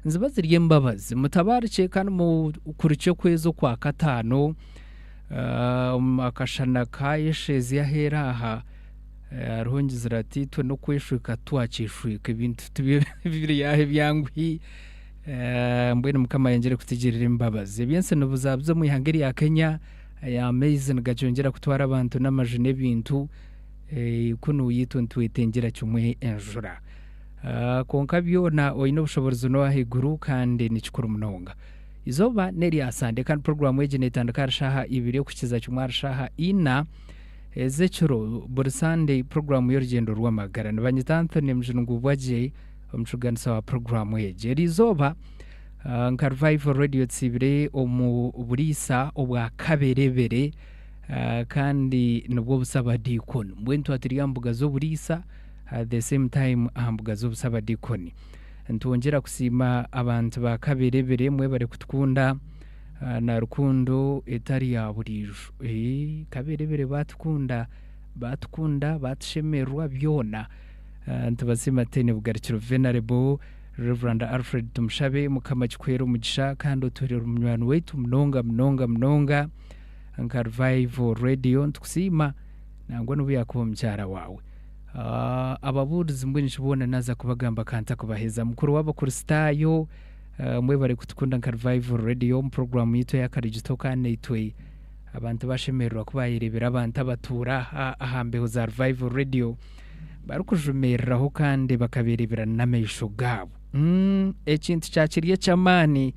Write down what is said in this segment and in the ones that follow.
Niziba ziri embabazi. Mutabaarukye kandi mukurukye okwezi okwa kataano omu akashana kaayesheezi aheeru aha hariho ngizire ati itwe n'okweshweka twakyeshweka ebintu tibiri aha ebyanguhi mbwenu Mukama ayongyere kutugirira embabazi. Eby'ensi nibizabuza omu ihanga erya Kenya, amaizi nigakyongyera kutwara abantu n'amaju n'ebintu kunu itwe nitwetengyera kimwe enjura. Kwonka byona oine obushoboorozi n'ow'ahaiguru kandi ni kikuru munonga. Eizooba n'erya Sande kandi puroguraamu egi neetandika ahari shaaha ibiri okuhikiza kimwe ahari shaaha ina ez'ekiro buri Sande puroguraamu y'orugyendo rw'amagara. Nibanyeta Anthony Mujuni-Ngubwagye omucuganisa wa puroguraamu egi. Eri izooba nka Revival Radio tusiibire omu buriisa obwa kaberebere kandi nibwo busabadiikoni. Mbwenu twaba turi aha mbuga z'oburiisa at the same time aha mbuga z'obusabadiikoni. Nitwongyera kusiima abantu ba Kaberebere mwebare kutukunda na rukundo etari ya buriijo. Kaberebere batukunda, batukunda, batushemererwa byona. Nitubasiima tutaine bugarukiro. Venerable Rev. Alfred Tumushabe, Mukama akikuheere omugisha kandi otuheere munywani waitu munonga munonga munonga nka Revival Radio. Nitukusiima nangwa n'obu yaakuba omukyara waawe. Ababuurizi mbwenu shi boona naaza kubagamba ka ntakubaheza. Mukuru w'Abakristaayo, mwebare kutukunda nka Revival Radio omu puroguraamu yaitu eya Karigito kandi naitwe abantu bashemererwa ku baayereebera abantu abatuura aha aha mbeho za Revival Radio barikujumiiriraho kandi bakabeereebera n'amaisho gaabo. Ekintu kyakiri eky'amaani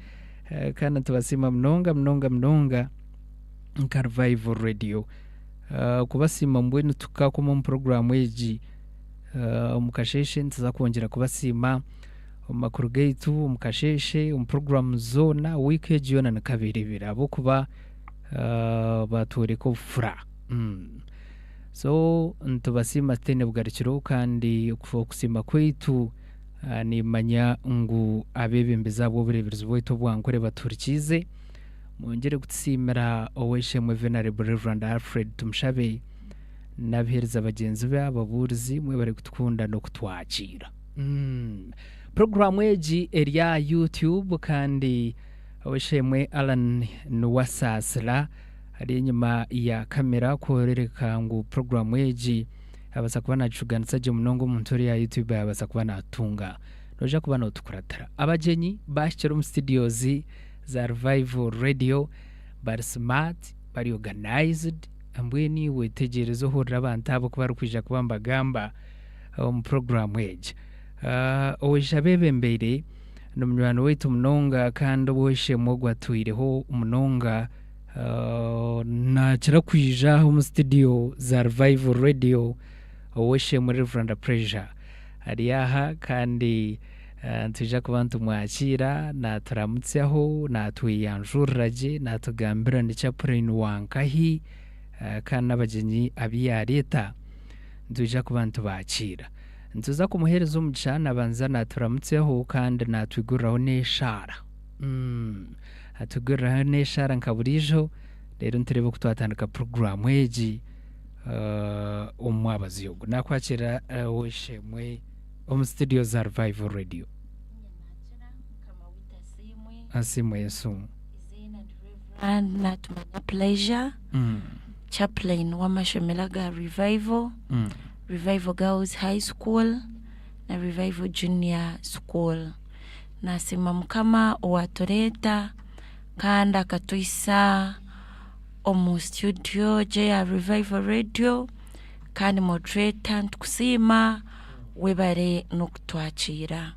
kandi nitubasiima munonga munonga munonga nka Revival Radio. Kubasiima mbwenu tukakoma omu puroguraamu egi omu kasheeshe nituza kwongyera kubasiima omu makuru gaitu omu kasheeshe omu puroguraamu zoona wiiki egi yoona nikabeereebera ahabw'okuba batworeka obufura. So nitubasiima tutaine bugarukiro kandi okusiima kwaitu niimanya ngu abeebembezi ahabw'obureeberezi bwaitu obwa Nkore batuhurikiize. Mwongyere kutusiimira Ow'eishe-emwe Venerable Rev. Alfred Tumushabe n'abaheereza bagyenzi be ababuurizi mwebare kutukunda n'okutwakiira. Puroguraamu egi eri aha YouTube kandi Ow'eishe-emwe Allan Nuwasaasira ari enyima ya kamera kworeka ngu puroguraamu egi abaasa kuba naagishugaanisa gye munonga omuntu ori aha YouTube yaabaasa kuba naatunga. Noija kuba nootukuratira. Abagyenyi baahikire omu studios za Revival Radio bari smart, bari organized, mbwenu iwe tegyereza ohurire abantu abo ku barikwija kuba nibagamba omu puroguraamu egi. Owaija abeebembeire ni munywani waitu munonga kandi ow'eishe-emwe ogwo atwireho munonga, naakira kwija aha omu situdiyo za Revival Radio, ow'eishe-emwe Rev. Pressure ari aha kandi Nitwija kuba nitumwakiira, naaturamutsyaho, naatweyanjurira gye, naatugambira ni chaplain wa nkahi, kandi n'abagyenyi abu yaareeta nitwija kuba nitubakiira. Nituza kumuheereza omugisha naabanza naaturamutsyaho kandi naatwiguriraho n'eshaara. Atwiguriraho n'eshaara nka buriijo, reero nitureeba oku twatandika puroguraamu egi omu mwabazyo ogu. Naakwakiira ow'eishe-emwe. Omu studio za Revival Radio. Asiimwe Yesu. Natumanya Pleasure, chaplain w'amashomero aga Revival, Revival Girls High School na Revival Junior School. Nasiima Mukama owatureeta kandi akatuhisa omu studio gye eya Revival Radio. Kandi moderator nitukusiima webare n'okutwakiira.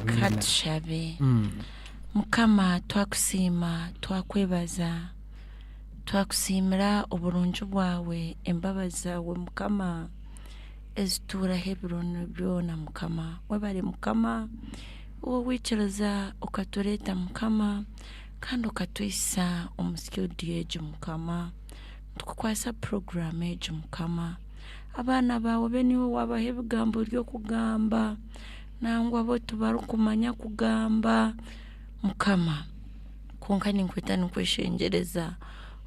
Ka tushabe. Mukama twakusiima twakwebaza, twakusiimira oburungi bwawe, embabazi zaawe Mukama ezituuraho ebiro byona Mukama. Webare Mukama iwe owikiriza okatureeta Mukama kandi okatuhisa omu studio egi Mukama. Nitukukwasa puroguraamu egi Mukama. Abaana baawe obe niiwe waabaha ebigambo by'okugamba, nangwa bo tibarikumanya kugamba Mukama. Kwonka ninkweta ninkweshengyereza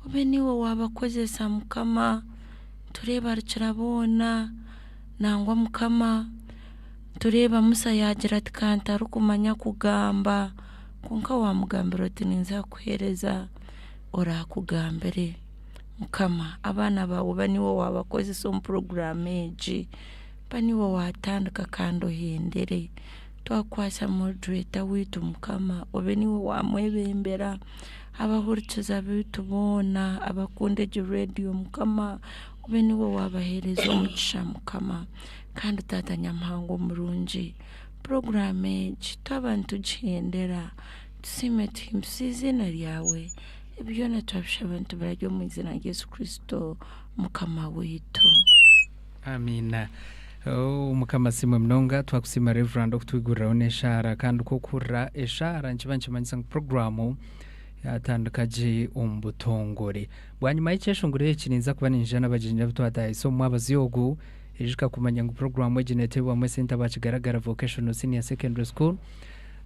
obe niiwe waabakozesa Mukama, nitureeba Rukiraboona, nangwa Mukama. Nitureeba Musa yaagira ati, Ka ntarikumanya kugamba. Kwonka waamugambira oti, Ninza kukuheereza oraakugambire. Mukama, abaana baawe ba niiwe waabakozesa omu puroguraamu egi. Ba niiwe waatandika kandi ohendere. Twakukwatsa moderator waitu Mukama, obe niiwe waamwebembera. Abahurikiza baitu boona abakunda egi rediyo Mukama, obe niiwe waabaheereza omugisha Mukama. Kandi Taata Nyamuhanga omurungi, puroguraamu egi twaba nitugihendera, tusiime tuhimbise eiziina ryawe. Ebi byona twabishaba nitubirabya omu eiziina rya Yesu Kristo Mukama waitu. Amiina. Oh, Mukama asiimwe munonga. Twakusiima Reverand okutwiguriraho n'eshaara kandi ku okuhurira eshaara nikiba nikimanyisa ngu puroguraamu yatandika gye omu butongore. Bwanyima y'ekyeshongoro eki ninza kuba ninyija n'abagyenyi abu twatahisa omu mwabazyo ogu. Ijuka kumanya ngu puroguraamu egi neeteebwamu esente aba Kigaragara Vocational Senior Secondary School.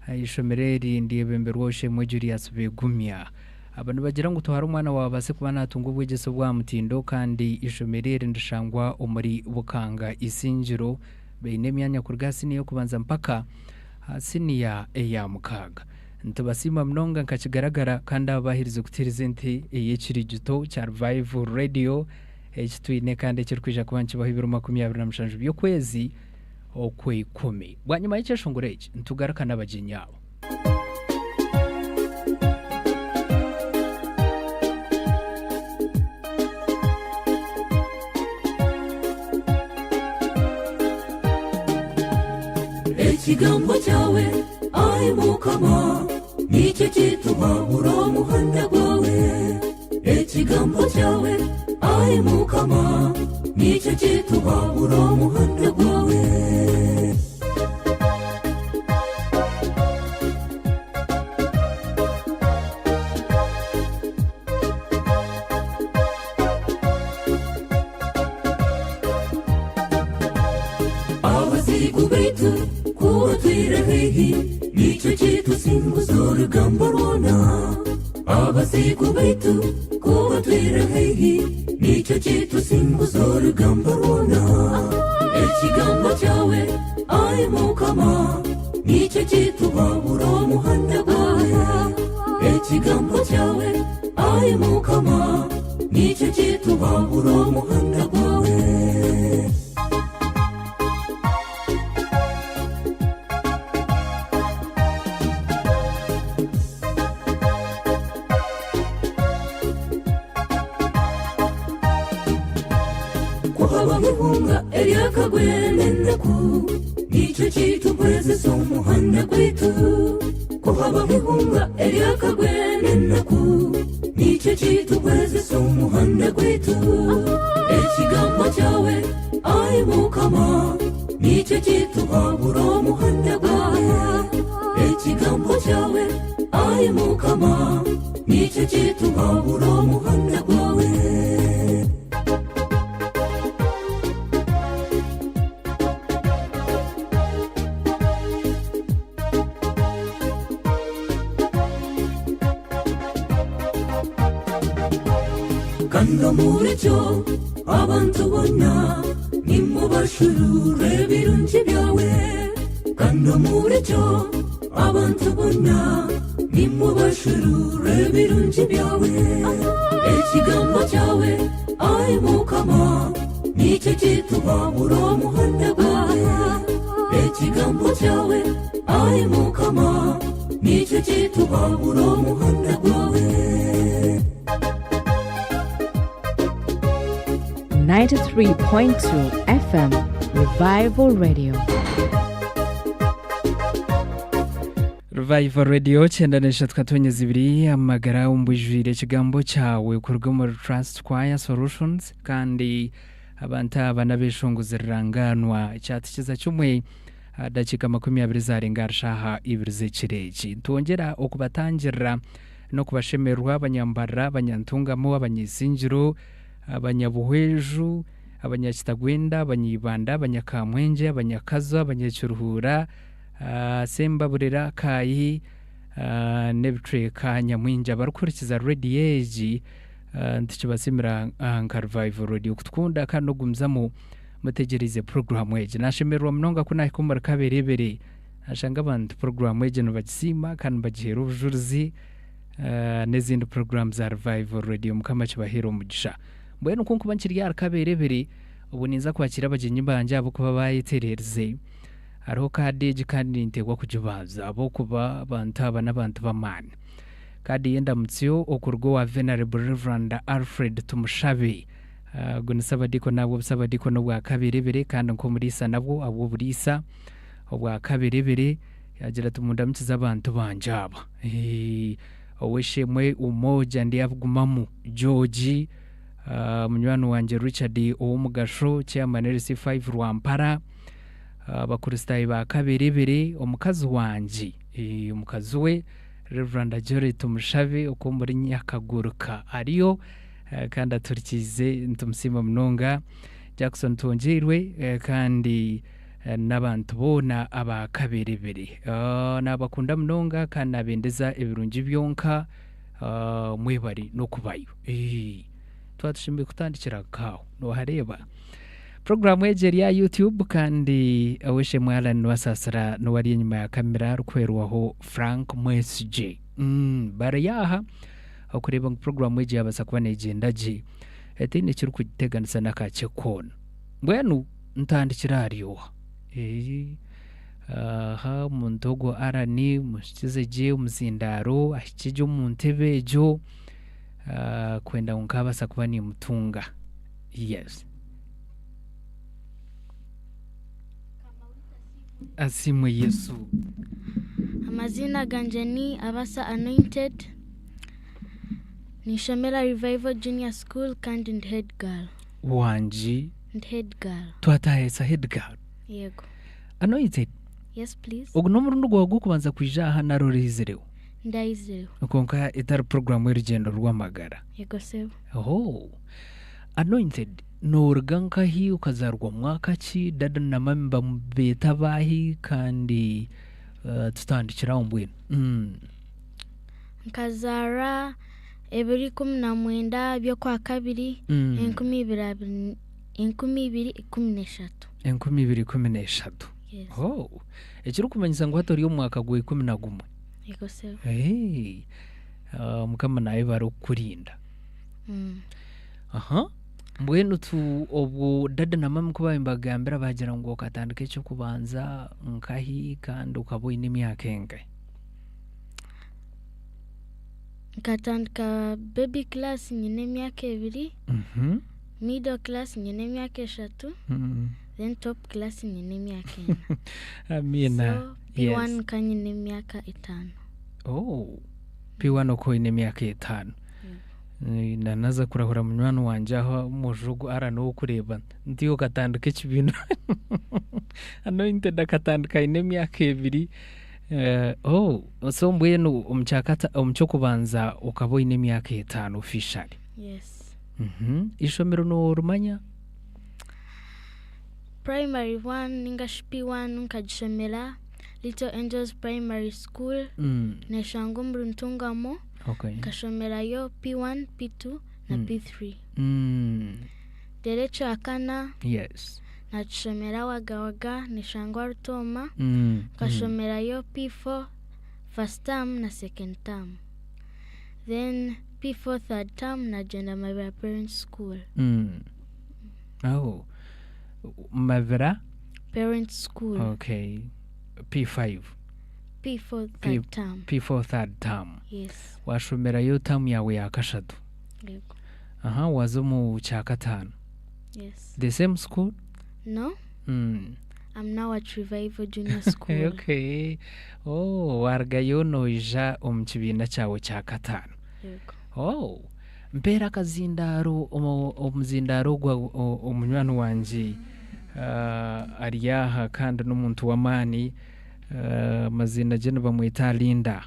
Eishomero eri ndyebemberwa Oshemwe Julius Begumya. Aba nibagira ngu twara omwana waawe abaase kuba naatunga obwegyese obw'aha mutindo kandi eishomero eri nirishangwa omuri Bukanga Isingiro. Baine emyanya kuruga aha siniya y'okubanza mpaka aha siniya eya mukaaga. Nitubasiima munonga nka Kigaragara kandi aba baaherize kutuheereza ente ey'ekirigito kya Revival Radio eki twine kandi ekirikwija kuba nikibaho ebiro 27 by'okwezi Okw'eikumi. Bwanyima y'ekyeshongoro eki, nitugaruka n'abagyenyi abo. Ekigambo kyawe, ai Mukama, nikyo kituhabura omuhanda gwawe. Ekigambo kyawe, ai Mukama, nikyo kituhabura omuhanda gwawe. Abazigu baitu ku batwire haihi, nikyo kitusinguza orugamba rwona. Abazigu baitu ku batwire haihi, nikyo kitusinguza orugamba rwona. Ekigambo kyawe, ai Mukama, nikyo kituhabura omuhanda gwawe. Ekigambo kyawe, ai Mukama, nikyo kituhabura omuhanda gwawe. Ku habaho ihunga eryakagwe n'enaku, nikyo kituhwezesa omuhanda gwaitu. Ku habaho ihunga eryakagwe n'enaku, nikyo kituhwezesa omuhanda gwaitu. Ekigambo kyawe, ai Mukama, nikyo kituhabura omuhanda gwawe. Ekigambo kyawe, ai Mukama, nikyo kituhabura omuhanda gwawe. Kandi omuri kyo abantu boona nimubashurure ebirungi byawe. Kandi omuri kyo abantu boona nimubashurure ebirungi byawe. Ekigambo kyawe, ai Mukama, nikyo kituhabura omuhanda gwawe. Ekigambo kyawe, ai Mukama, nikyo kituhabura omuhanda gwawe. 93.2 FM Revival Radio. Revival Radio 93.2 amagara omu bwijwire ekigambo kyawe kuruga omuri Trust Choir Solutions kandi abantu aba n'abeshongozi ruranganwa kyatukiza kimwe aha dakiika 20 zarenga ahari shaaha ibiri z'ekiro eki. Nitwongyera okubatangirira n'okubashemererwa abanyambarara, abanyantungamo, abanyaisingiro, abanyabuhweju, abanyakitagwenda, abanyaibanda, abanyakamwengye, abanyakazo, abanyakiruhuura, Sembaburira, Kaayi n'ebicweka nyamwingi abarikuhurikiza rediyo egi. Nitukibasiimira nka Revival Radio kutukunda kandi n'okugumizamu Mutegyereize puroguraamu egi. Naashemererwa munonga ku naahika omuri Kabereebere naashanga abantu puroguraamu egi nibagisiima kandi nibagiheera obujurizi n'ezindi puroguraamu za Revival Radio. Mukama akibaheere omugisha. Mbwenu ku nkuba nkiri ahari Kabeerebere, obwo ninza kwakiira abagyenyi bangye ahabw'okuba baayetereerize. Hariho kaadi egi kandi ninteekwa kugibanza ahabw'okuba abantu aba n'abantu b'amaani. Kaadi y'endamutsyo okuruga owa Venerable Rev. Alfred Tumushabe. Ogu ni Sabadiikoni ahabw'obusabadiikoni obwa Kabeerebere kandi nk'omuriisa nabwo ahabw'oburiisa obwa Kabeerebere. Yaagira ati mundamukize abantu bangye aba. Ow'eishe-emwe Umoja Ndyabugumamu George, munywani wangye Richard Owomugasho, Chairman LC5 Rwampara, Abakristaayo ba Kabeerebere, omukazi wangye, omukazi we Rev. Jory Tumushabe okw'omuri Nyakaguruka ariyo kandi aturikiize nitumusiima munonga. Jackson Twongyeirwe kandi n'abantu boona aba Kabeerebere. Naabakunda munonga kandi naabendeza ebirungi byonka mwebare n'okubayo. Twaba tushemereire kutandikira nk'aho noohareeba. Puroguraamu egi eri aha YouTube kandi ow'eishe-emwe Allan Nibasaasira niwe ari enyima ya kamera arikuhwerwaho Frank Mwesigye. Bari aha okureeba ngu puroguraamu egi yaabaasa kuba neegyenda gye etaine ekirikugiteganisa n'akakye koona. Mbwenu ntandikire ahari oha? Aha omuntu ogwo Allan muhikize gye omuzindaaro ahikye gye omu ntebe egyo kwenda ngu nkaabaasa kuba niimutunga. Yes. Asiimwe Yesu. Amaziina gangye ni Abasa Anointed. Ninshomera Revival Junior School kandi ndi head girl. Wangi. Ndi head girl. Twatahisa head girl. Yego. Anointed. Yes please. Ogu n'omurundi gwawe gw'okubanza kwija aha nari oraizireho? Ndaizireho. Kwonka etari puroguraamu y'orugyendo rw'amagara. Yego sebo. Ohoo. Anointed, nooruga nkahi, okazaarwa mwaka ki, dada na mami nibabeeta baahi kandi tutandikire aho mbwenu. Nkazaarwa ebiro 19 by'okwakabiri 2013. 2013. Yes. Oh, ekirikumanyisa ngu hati ori omu mwaka gwa 11. Yego sebo. Hey, Mukama naayebare okukurinda. Aha. Mbwenu tu obwo dada na mami ku baabaire nibakugambira baagira ngu okatandika eky'okubanza nkahi kandi okaba oine emyaka engahi? Nkatandika baby class nyine emyaka ebiri, middle class nyine emyaka eshatu, then top class nyine emyaka ena. Amiina. So P1 nka nyine emyaka etaano. Oh, P1 okaba oine emyaka etaano. Nanaza kurahura munywani wangye aho omwojo ogu Allan ou orikureeba nti okatandika ekibiina Anointed akatandika aine emyaka ebiri oh so mbwenu omu kyakata omu ky'okubanza okaba oine emyaka etaano officially. Yes. Eishomero noorimanya? Primary one ninga shi P1 nkagishomera Little Angels Primary School neshangwa omuri Ntungamo. Okay. Nkashomerayo P1, P2 na P3. Reero ekyakana Yes. nakishomera Wagawaga neshangwa Rutooma. Nkashomerayo P4 first term na second term. Then P4 third term nagyenda Mabira Parents School. Oh. Mabira? Parents School. Okay. P5. P4 third term. P4 third term. Yes. Washomerayo term yawe ya kashatu. Yego. Aha, waza omu kyakataano. Yes. The same school? No. I'm now at Revival Junior School. Okay. Oh, warugayo noija omu kibiina kyawe kya kataano. Yego. Oh, mpeera akazindaaro omuzindaaro ogwa omunywani wangye ari aha kandi n'omuntu w'amaani amaziina gye nibamweta Linda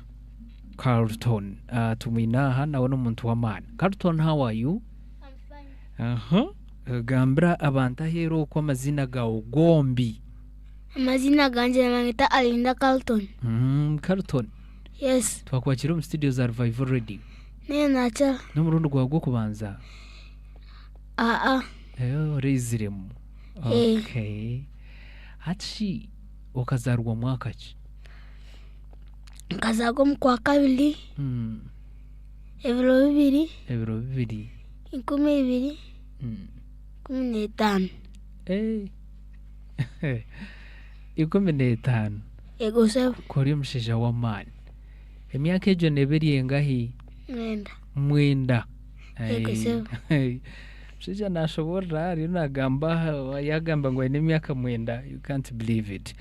Carlton. Tumwine aha nawe n'omuntu w'amaani. Carlton how are you? I'm fine. Aha. Gambira abantu aheeru oku amaziina gaawe gombi. Amazina gangye nibanyeta Alinda Carlton. Carlton. Yes. Twakwakira omu studio za Revival Radio. Nayo nakira. N'omurundi gwawe gw'okubanza? Aa. Oraiziremu? Eh. Okay. Hati shi okazaarwa mwaka ki? Nkazaarwa omu Kwakabiri ebiro bibiri Ebiro bibiri. 2015. Eh. 15. Yego sebo. Ku ori omushaija w'amaani. Emyaka egyo neeba eri engahi? Mwenda. Mwenda. Yego sebo. Omushaija naashoboorora ariyo naagamba yaagamba ngu aine emyaka mwenda you can't believe it.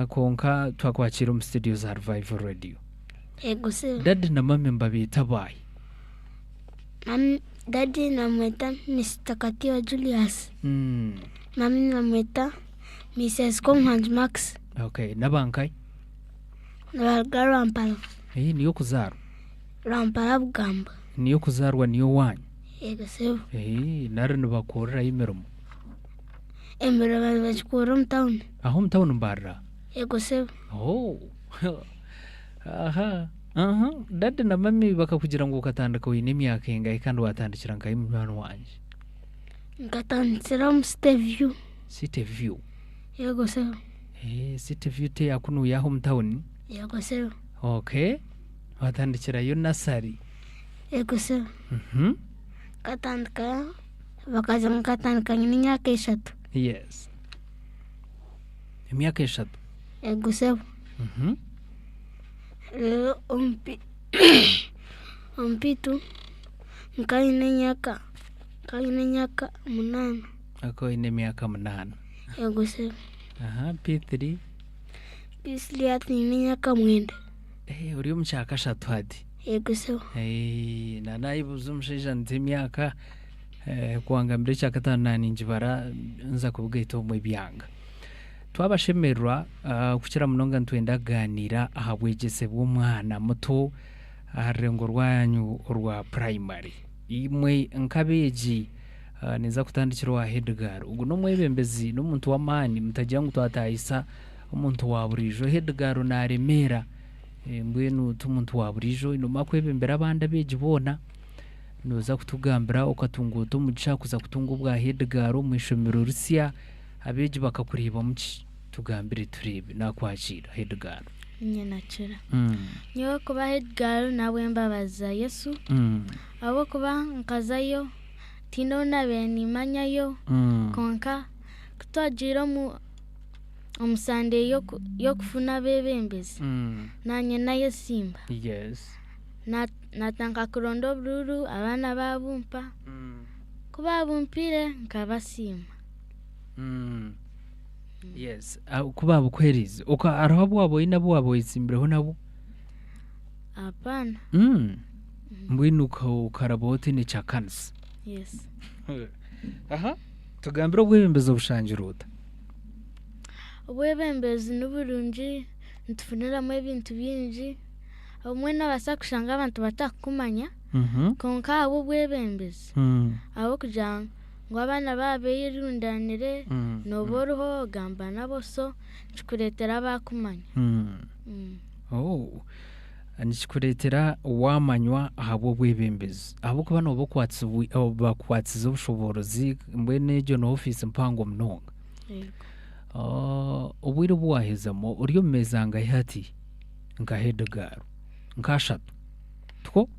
Kwonka twakwakiira omu studio za Revival Radio. Yego sebo. Dadi na mami nibabeeta baahi? Mami, dadi namweta Mr. Katiwa Julius. Mami namweta Mrs. Komuhangi Max. Okay, n'abankahi? Nibaruga Rwampara. Eh, niyo okuzaarwa? Rwampara Bugamba. Niyo okuzaarwa niyo owaanyu? Yego sebo. Eh, nari nibakorerayo emirimo? Emirimo nibagikorera omu tawuni. Aho omu tawuni mbarira? Yego sebo. Oh. Aha. Aha. Dadi na mami bakakugira ngu okatandika oine emyaka engahi kandi watandikira nkahi munywani wangye? Nkatandikira omu City View. City View. Yego sebo. Eh, City View teyakunuuya aho omu tawuni? Yego sebo. Okay. Watandikirayo nasari. Yego sebo. Mhm. Nkatandika bakaza nkatandika nyine emyaka eshatu. Yes. Emyaka eshatu. Yego sebo. Mhm. Reero omu omu P2 nkanyine emyaka nkanyine emyaka munaana. Okaba oine emyaka munaana. Yego sebo. Aha, P3. P3 hati nyine emyaka mwenda. Eh, ori omu kyakashatu hati. Yego sebo. Eh, na nayebuuza omushaija nti emyaka eh, ku wangambira ekyakataano naaningibara nza kubigaita omu ebyanga. Twabashemererwa ah, kukira munonga nitwenda kugaaniira aha bwegyese bw'omwana muto aha rurengo rwanyu orwa primary. Imwe nk'abeegi ah, ninza kutandikira owa headgirl. Ogu n'omwebembezi n'omuntu w'amaani mutagira ngu twatahisa omuntu wa buriijo. Headgirl naaremeera eh, mbwenu ti muntu wa buriijo noomara kwebembera abandi abeegi boona nooza kutugambira okatunga ota omugisha kuza kutunga obwa headgirl omu ishomero risya abeegi bakakureebamu ki? Tugambire tureebe naakwakiira headgirl. Inye nakira. Nyowe kuba headgirl n'ahabw'embabazi za Yesu ahabw'okuba nkazayo tihaine ou naabaire nimmanyayo kwonka ku twagiire omu omu Sunday y'oku- y'okufuna abeebembezi naanye nayesimba Yes. Na- natandika kuronda oburuuru abaana baabumpa ku baabumpire nkabasiima. Yes. Ah, ku baabukuheerize oka hariho abu waaba oine abu waaba oyetsimbireho nabo? Apaana. Mbwenu oka- okaraba otaine kyakanisa. Yes. Aha. Tugambire obwebembezi obushangire ota? Obwebembezi niburungi nitufuniramu ebintu bingi obumwe noobaasa kushanga abantu batakukumanya kwonka ahabw'obwebembezi ahabw'okugira ngu abaana baaba beerundanire nooba oriho ogamba nabo so kikureetera baakumanya. Oh. Nikikureetera waamanywa ahabw'obwebembezi ahabw'okuba nooba okwatsibwe bakukwatsize obushoboorozi mbwenu egyo ni ofiisi mpango munonga. Yego. Ah, obwire obu waahezamu ori omu meeza ngahi hati nka headgirl? Nk'ashatu tikwo?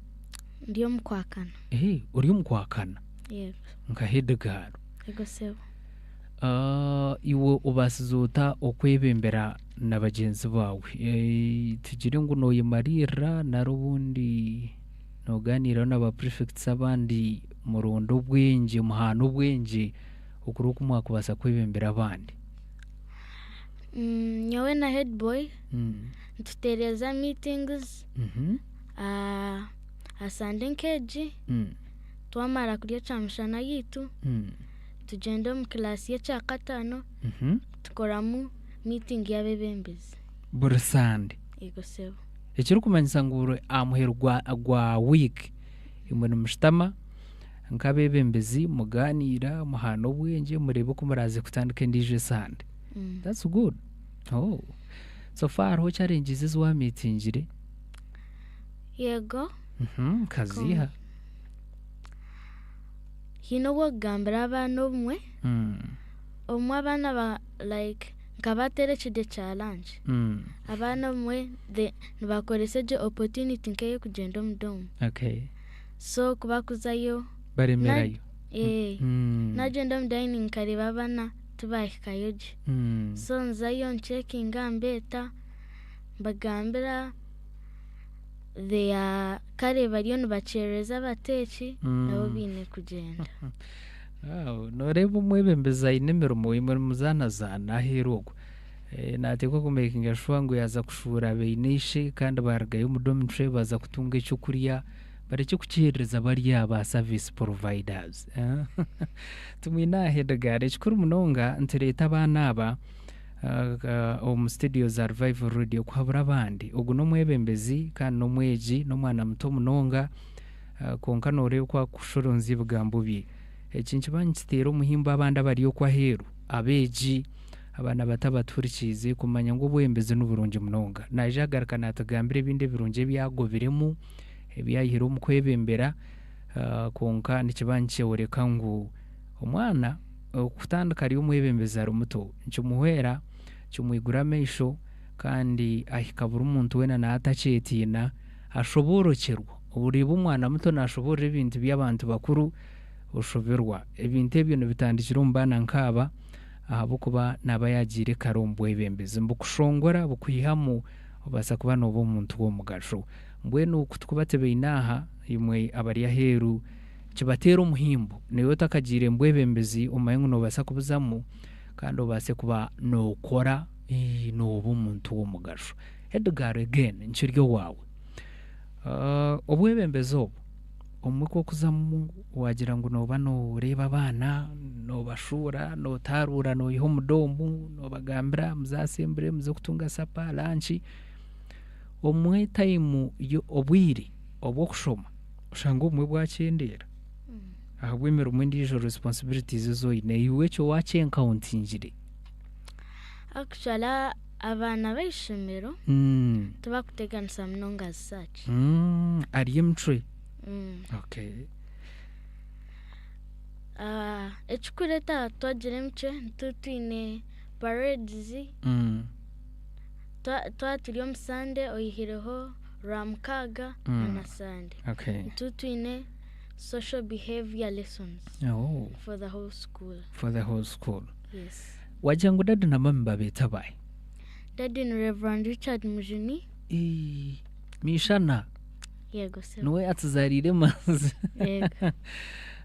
Ndi omu kwakana. Eh, ori omu kwakana Yego. nka headgirl. Yego sebo. Ah, iwe obaasize ota okwebembera na bagyenzi baawe? Eh, tugire ngu nooyemariirira nari obundi noogaaniiraho na ba prefects abandi muronde obwengye muhaane obwengye okureba oku mwakubaasa kwebembera abandi? Nyowe na headboy nitutereeza meetings aha Sunday nk'egi twamara kurya ekyamushana yaitu tugyenda omu kilaasi y'ekyakataano tukoramu meeting y'abeebembezi. Buri Sande. Yego sebo. Ekirikumanyisa ngu buri aha muheru gwa, gwa wiiki imwe nimushutama nk'abeebembezi mugaaniira muhaana obwengye mureebe oku muraaze kutandika endiijo esande. That's good. Oh. So far hariho challenges ezi waamiitingire? Yego. Nkaziiha? Haine obu okugambira abaana obumwe Obumwe abaana ba like nkabateera ekiryo kya lunch. Abaana obumwe the nibakoresa egyo opportunity nk'ey'okugyenda omu dorm. Okay. So ku bakuzayo Baremerayo. eh, nagyenda omu dining nkareeba abaana tibahikayo gye. So nzayo ncekinga mbeeta mbagambira they are kare bariyo nibakyerereza abateeki nabo baine kugyenda. Wow, nooreeba omwebembezi aine emirimo imwe nimuzaanazaana aheeru okwo. Eh, naateekwa kumekinga shuwa ngu yaaza kushuura baine ishe kandi baarugayo omu dormitory baaza kutunga ekyokurya barekye kukiheerereza bari aba service providers. Tumwine aha Hedegar. Ekikuru munonga nitureeta abaana aba ah, omu studio za Revival Radio kuhabura abandi. Ogu n'omwebembezi kandi n'omwegi, n'omwana muto munonga ah, kwonka nooreeba oku akushoroonzya ebigambo bye. Eki nikiba nikiteera omuhimbo abandi abari okwo aheeru, abeegi, abaana bato abatuhurikiize kumanya ngu obwebembezi niburungi munonga. Naija kugaruka naatugambira ebindi ebirungi ebi agobiremu, ebi ayihire omu kwebembera, kwonka nikiba nikyoreka ngu omwana okutandika ari omwebembezi ari muto nikimuhwera, kimwigura amaisho kandi ahika buri muntu weena naaba atakyetiina, ashoboorokyerwa. Oreeba omwana muto naashoboorora ebintu by'abantu bakuru oshoberwa. Ebintu ebyo nibitandikira omu baana nk'aba ahabw'okuba naaba yaagiire kare omu bwebembezi. Nibukushongora bukwihamu obaasa kuba nooba omuntu w'omugasho. Mbwenu ku turikuba tubaine aha, imwe abari aheeru kibateere omuhimbo. Naiwe otakagiire omu bwebembezi omanye ngu noobaasa kubuzamu kandi obaase kuba nookora nooba omuntu w'omugasho. Edgar again nkiri owaawe. Obwebembezi obu obumwe ku orikuzamu waagira ngu nooba nooreeba abaana, noobashuura, nootaaruura noiha omu doomu, noobagambira muze assembly, muze kutunga sapa, lunch, obumwe time obwire obw'okushoma oshanga obumwe bwakyendeera ahabw'emirimo endiijo responsibilities ezi oine. Iwe ekyo waakyenkawuntingire? Actually abaana b'eishomero tibakuteganisa munonga as such. Ari emicwe? Okay. Ekirikureeta twagira emicwe nituba twine parades, twaba turi omu Sunday oyihireho Rwamukaaga na Sunday. Okay. Nituba twine social behavior lessons for the whole school. For the whole school. Yes. Wagira ngu dadi na mami babeeta baahi? Dadi ni Reverend Richard Mujuni. Eeh, Mishana Yego sebo. niwe atuzaariire emanzi. Yego.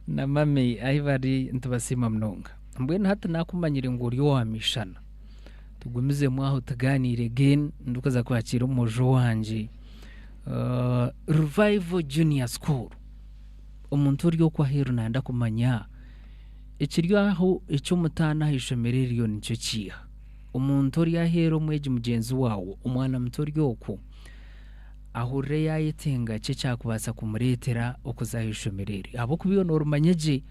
Na mami ahi bari nitubasiima munonga. Mbwenu hati naakumanyire ngu ori owa Mishana. Tugumizemu aho tugaaniire again ndikuza kwakiira omwojo wangye. Revival Junior School, omuntu ori okwo aheeru nayenda kumanya ekiri aho eky'omutaano aha ishomero eryo nikyo kiiha? Omuntu ori aheeru omwegi mugyenzi waawe, omwana muto ori okwo, ahurire yaayetenga ki ekyakubaasa kumureetera okuza aha ishomero eri? Ahabw'okuba iwe noorimanya gye,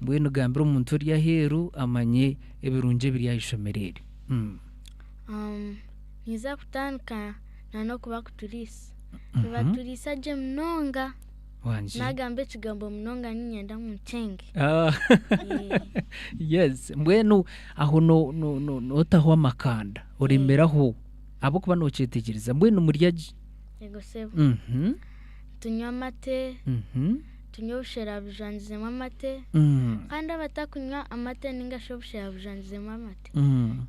mbwenu gambira omuntu ori aheeru amanye ebirungi ebiri aha ishomero eri. Ninza kutandika na n'okuba kuturiisa. Nibaturiisa gye munonga. Wangi. Nagamba ekigambo munonga niinyenda ngu nkyenge. Ah. Yes, mbwenu aho no- no- no- nootaho amakanda oremeraho ahabw'okuba nookyetegyereza. Mbwenu murya gye? Yego sebo. Tunywa amate, tunywa obushera bujwangizemu amate. Kandi abatakunywa amate ninga shi obushera bujwangizemu amate,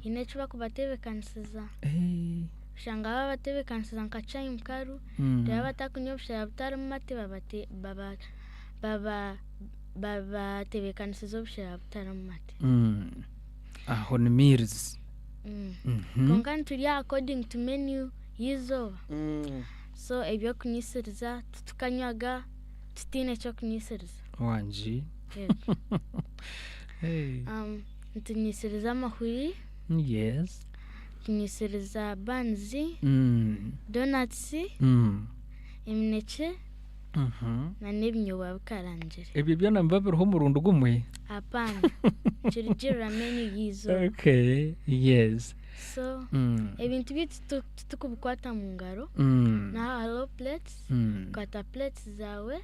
haine eki bakubatebeekanisiza. Eh. Oshanga babatebeekanisiza nka chai mukaru, reero abatakunywa obushera butarimu mate babate baba baba babatebeekanisiza obushera butarimu mate. Aho ni meals. Kwonka niturya according to menu y'eizooba. So ebyokunyisiriza titukanywaga tutaine ekyokunyisiriza. Wangi. Yego. Hey. Nitunyisiriza amahuri, tunyisiriza buns, donuts, eminekye na n'ebinyobwa bikarangire. Ebyo byona nibiba biriho omurundi gumwe? Apaana, kirugirira menu y'eizooba. Okay. Yes. So ebintu byaitu titukubikwata mu ngaro, naha hariho plates, kwata plates zaawe,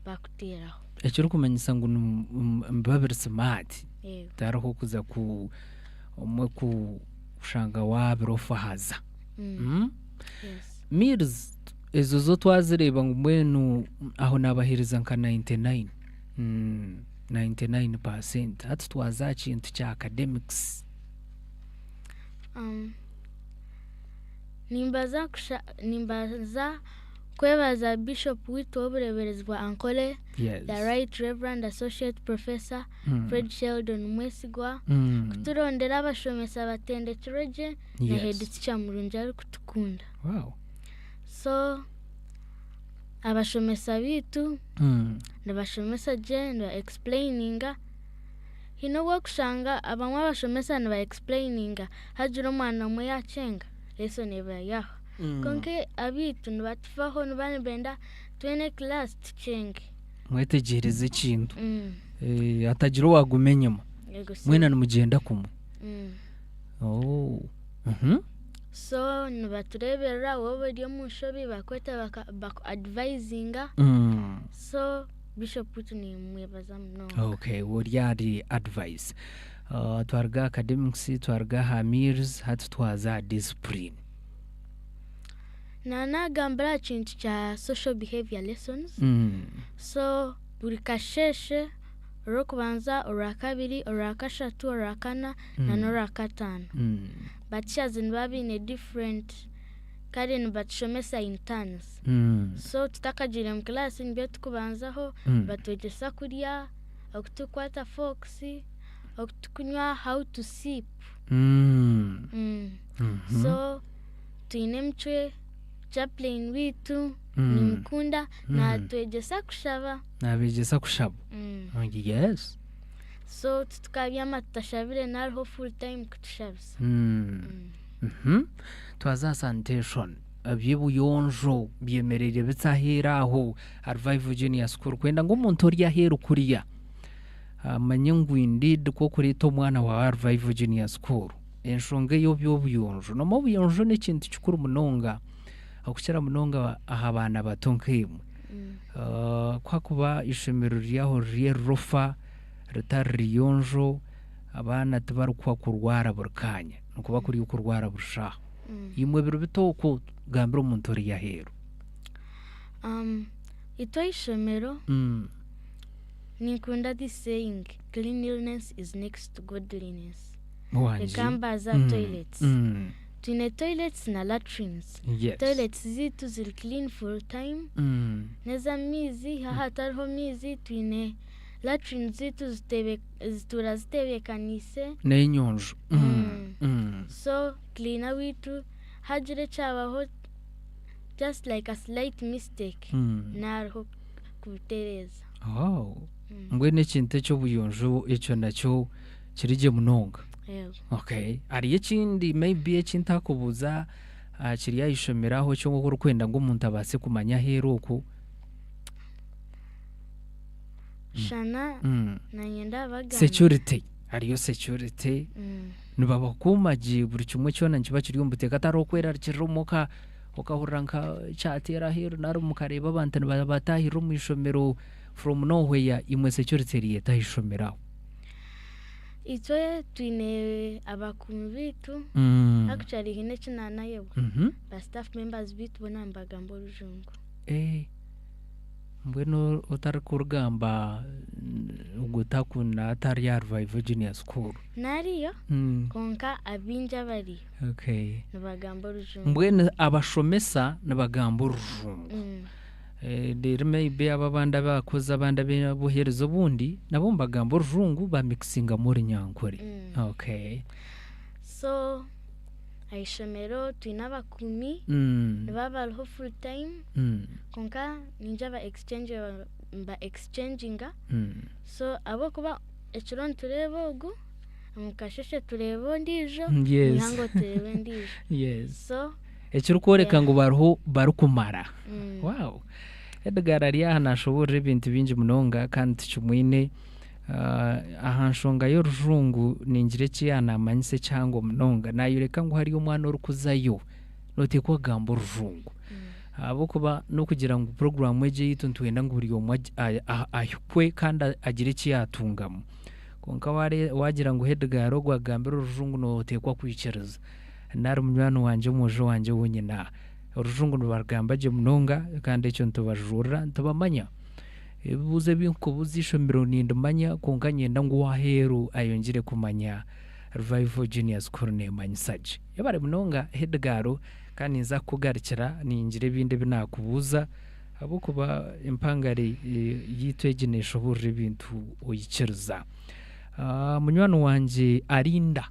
Bakuteeraho. Ekirikumanyisa ngu nibiba biri simaati Yego. tihariho kuza ku omwe kushanga waabirofahaza. Mm. Yes. Meals ezo zo twazireeba ngu mbwenu aho naabaheereza nka 99, 99%. Hati twaza aha kintu kya academics. Nimbaza kusha nimbaza kwebaza Bishop waitu w'obureeberezi bwa Ankole, Yes. The Right Reverend Associate Professor Fred Sheldon Mwesigwa, kuturondera abashomesa batendekirwe gye na Yes. head teacher murungi arikutukunda. Wow. So abashomesa baitu nibashomesa gye, niba explaininga. Haine obu orikushanga abamwe abashomesa niba explaininga hagira omwana omwe yaakyenga, lesson eba yaahwa. Kwonka abaitu nibatufaho niba nibenda twena class tukyenge. Mwetegyereze ekintu. Hatagira owaaguma enyima. Yego sebo. Mwena nimugyenda kumwe. Oh. So nibatureeberera waaba ori omu nshobi bakweta baku advisinga. So Bishop waitu nimwebaza munonga. Okay, ori ahari advice. Twaruga aha academics, twaruga aha meals, hati twaza aha discipline. Naanagambira aha kintu kya social behavior lessons. So buri kasheeshe orw'okubanza, orwakabiri, orwakashatu, orwakana nan'orwakataano. Ba teachers nibaba baine different kare nibatushomesa in turns. So tutakagiire mu class nibyo turikubanzaho, batwegyesa kurya, oku turikukwata forks, oku turikunywa, how to sip. So twine emicwe, chaplain waitu nimukunda natwegyesa kushaba. Naabegyesa kushaba. Yes. So titukabyama tutashabire nariho full time kutushabisa. Twaza aha sanitation, eby'obuyonjo byemereire bita aheeru aho aha Revival Junior School kwenda ngu omuntu ori aheeru kuriya amanye ngu indeed ku orikureeta omwana waawe aha Revival Junior School enshonga ey'eby'obuyonjo. Noomanya obuyonjo n'ekintu kikuru munonga okukira munonga aha baana bato nkaimwe. Ku hakuba eishomero riri aho riri erirofa ritari riyonjo abaana tibarikuha kurwara buri kaanya nikuba kuri okurwara buri shaaha. Imwe biri bita okwo gambira omuntu ori aheeru. Itwe eishomero ninkunda this saying cleanliness is next to godliness. Wangi. Reka mbaze aha toilets. Twine toilets na latrines. Yes. Toilets zaitu ziri clean full time. N'ez'amaizi haaba hatariho maizi twine latrines zaitu zituura zitebeekaniise. N'enyonjo. So cleaner waitu hagira ekyabaho just like a slight mistake nariho kubitereeza. Oh. Mbwenu ekintu eky'obuyonjo ekyo nakyo kiri gye munonga. Yego. Okay. Hariyo ekindi maybe eki ntakubuuza kiri aha ishomero aho eki orikwenda ngu omuntu abaase kumanya aheeru okwo? Shana nanye ndabagambira. Security. Hariyo security. Nibabakuuma gye buri kimwe kyona nikiba kiri omu buteeka hatariho okwerarikirira omuka okahurira nka kyateera aheeru nari mukareeba abantu nibabatahirira omu ishomero from nowhere imwe security eriyo eta aha ishomero aho. Itwe twine abakuumi baitu actually haine eki naanayebwa ba staff members baitu boona nibagamba orujungu. Eh, mbwenu otarikurugamba ogwo atari aha Revival Junior School. Nariyo kwonka abaingi abariyo Okay. nibagamba orujungu. Mbwenu abashomesa nibagamba orujungu. Reero maybe abo abandi abakozi abandi ab'obuheereza obundi nabo nibagamba orujungu bamikisingamu orunyankore. Okay. So aha ishomero twine abakuumi nibaba bariho full time kwonka ningira ba exchange ba exchanginga so ahabw'okuba ekiro nitureeba ogu omu kasheeshe tureeba ondiijo Yes. eihangwe tureeba ondiijo. Yes. So Ekirikworeka ngu bariho barikumara. Wow. Edgar ari aha naashoboorora ebintu bingi munonga kandi tukimwine. Aha nshonga y'orujungu ningira eki yaanaamanyisa ekihango munonga. Naayoreka ngu hariyo omwana orikuzayo nooteekwa kugamba orujungu. Ahabw'okuba n'okugira ngu puroguraamu egi eyaitu nitwenda ngu buri omwe ahikwe kandi agire eki yaatungamu. Kwonka waagira ngu hedigari ogwo agambire orujungu nooteekwa kwikiriza. Nari munywani wangye omwojo wangye ou nyine aha. Orujungu nibarugamba gye munonga kandi ekyo nitubajurira nitubamanya. Ebibuuzo ebi nkubuuza eishomero nindimanya kwonka niinyenda ngu ow'aheeru ayongyere kumanya Revival Junior School neemanyisa gye. Yebare munonga hedigaro kandi ninza kukugarukira ningira ebindi ebi naakubuuza ahabw'okuba empangare yaitu egi neeshoboorora ebintu oikiriza. Munywani wangye Arinda,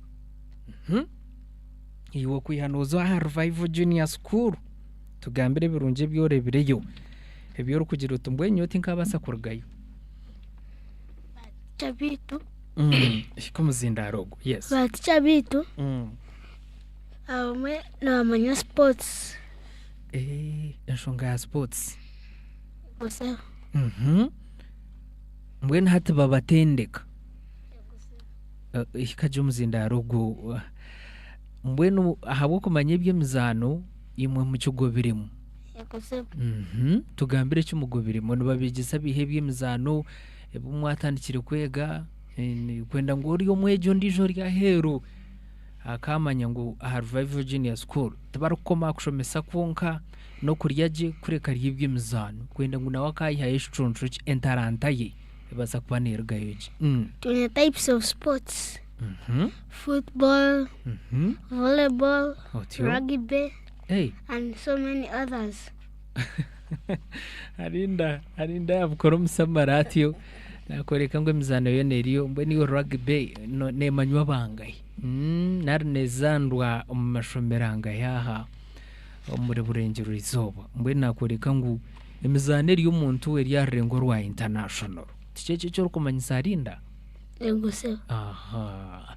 iwe okwiha nooza aha Revival Junior School, tugambire ebirungi ebi oreebireyo, ebi orikugira oti mbwenu nyowe tinkaabaasa kurugayo. Baaticha baitu. Hika omuzindaaro ogwo, yes. Baaticha baitu abamwe nibamanya sipotsi. Enshonga ya sipotsi. Mbwenu hati babatendeka. Hika gye omuzindaaro ogwo. Mbwenu ahabw'okumanya eby'emizaano imwe mukigobiremu. Tugambire eki mugobiremu. Nibabeegyesa biiha eby'emizaano ebi mwatandikire kwega kwenda ngu ori omwegi ondiijo ori aheeru akaamanya ngu aha Revival Junior School tibarikukoma aha kushomesa kwonka n'okurya gye kureka hariyo eby'emizaano kwenda ngu nawe akaayihayo ekicuncu kye entaranta ye ebaasa kuba neerugayo gye. Twine types of sports, football, volleyball, Otyo. rugby Hey. and so many others. Arinda arinda yabukora omusamara atyo nakworeka ngu emizaano yoona eriyo mbwenu iwe rugby no- neemanywa bangahi nari neezaanwa omu mashomero angahi aha omuri Burengyerwa Izooba mbwenu nakworeka ngu emizaano eri omuntu eri aha rurengo rwa international. Tikyo ekyo eki orikumanyisa Arinda? Yego sebo. Aha.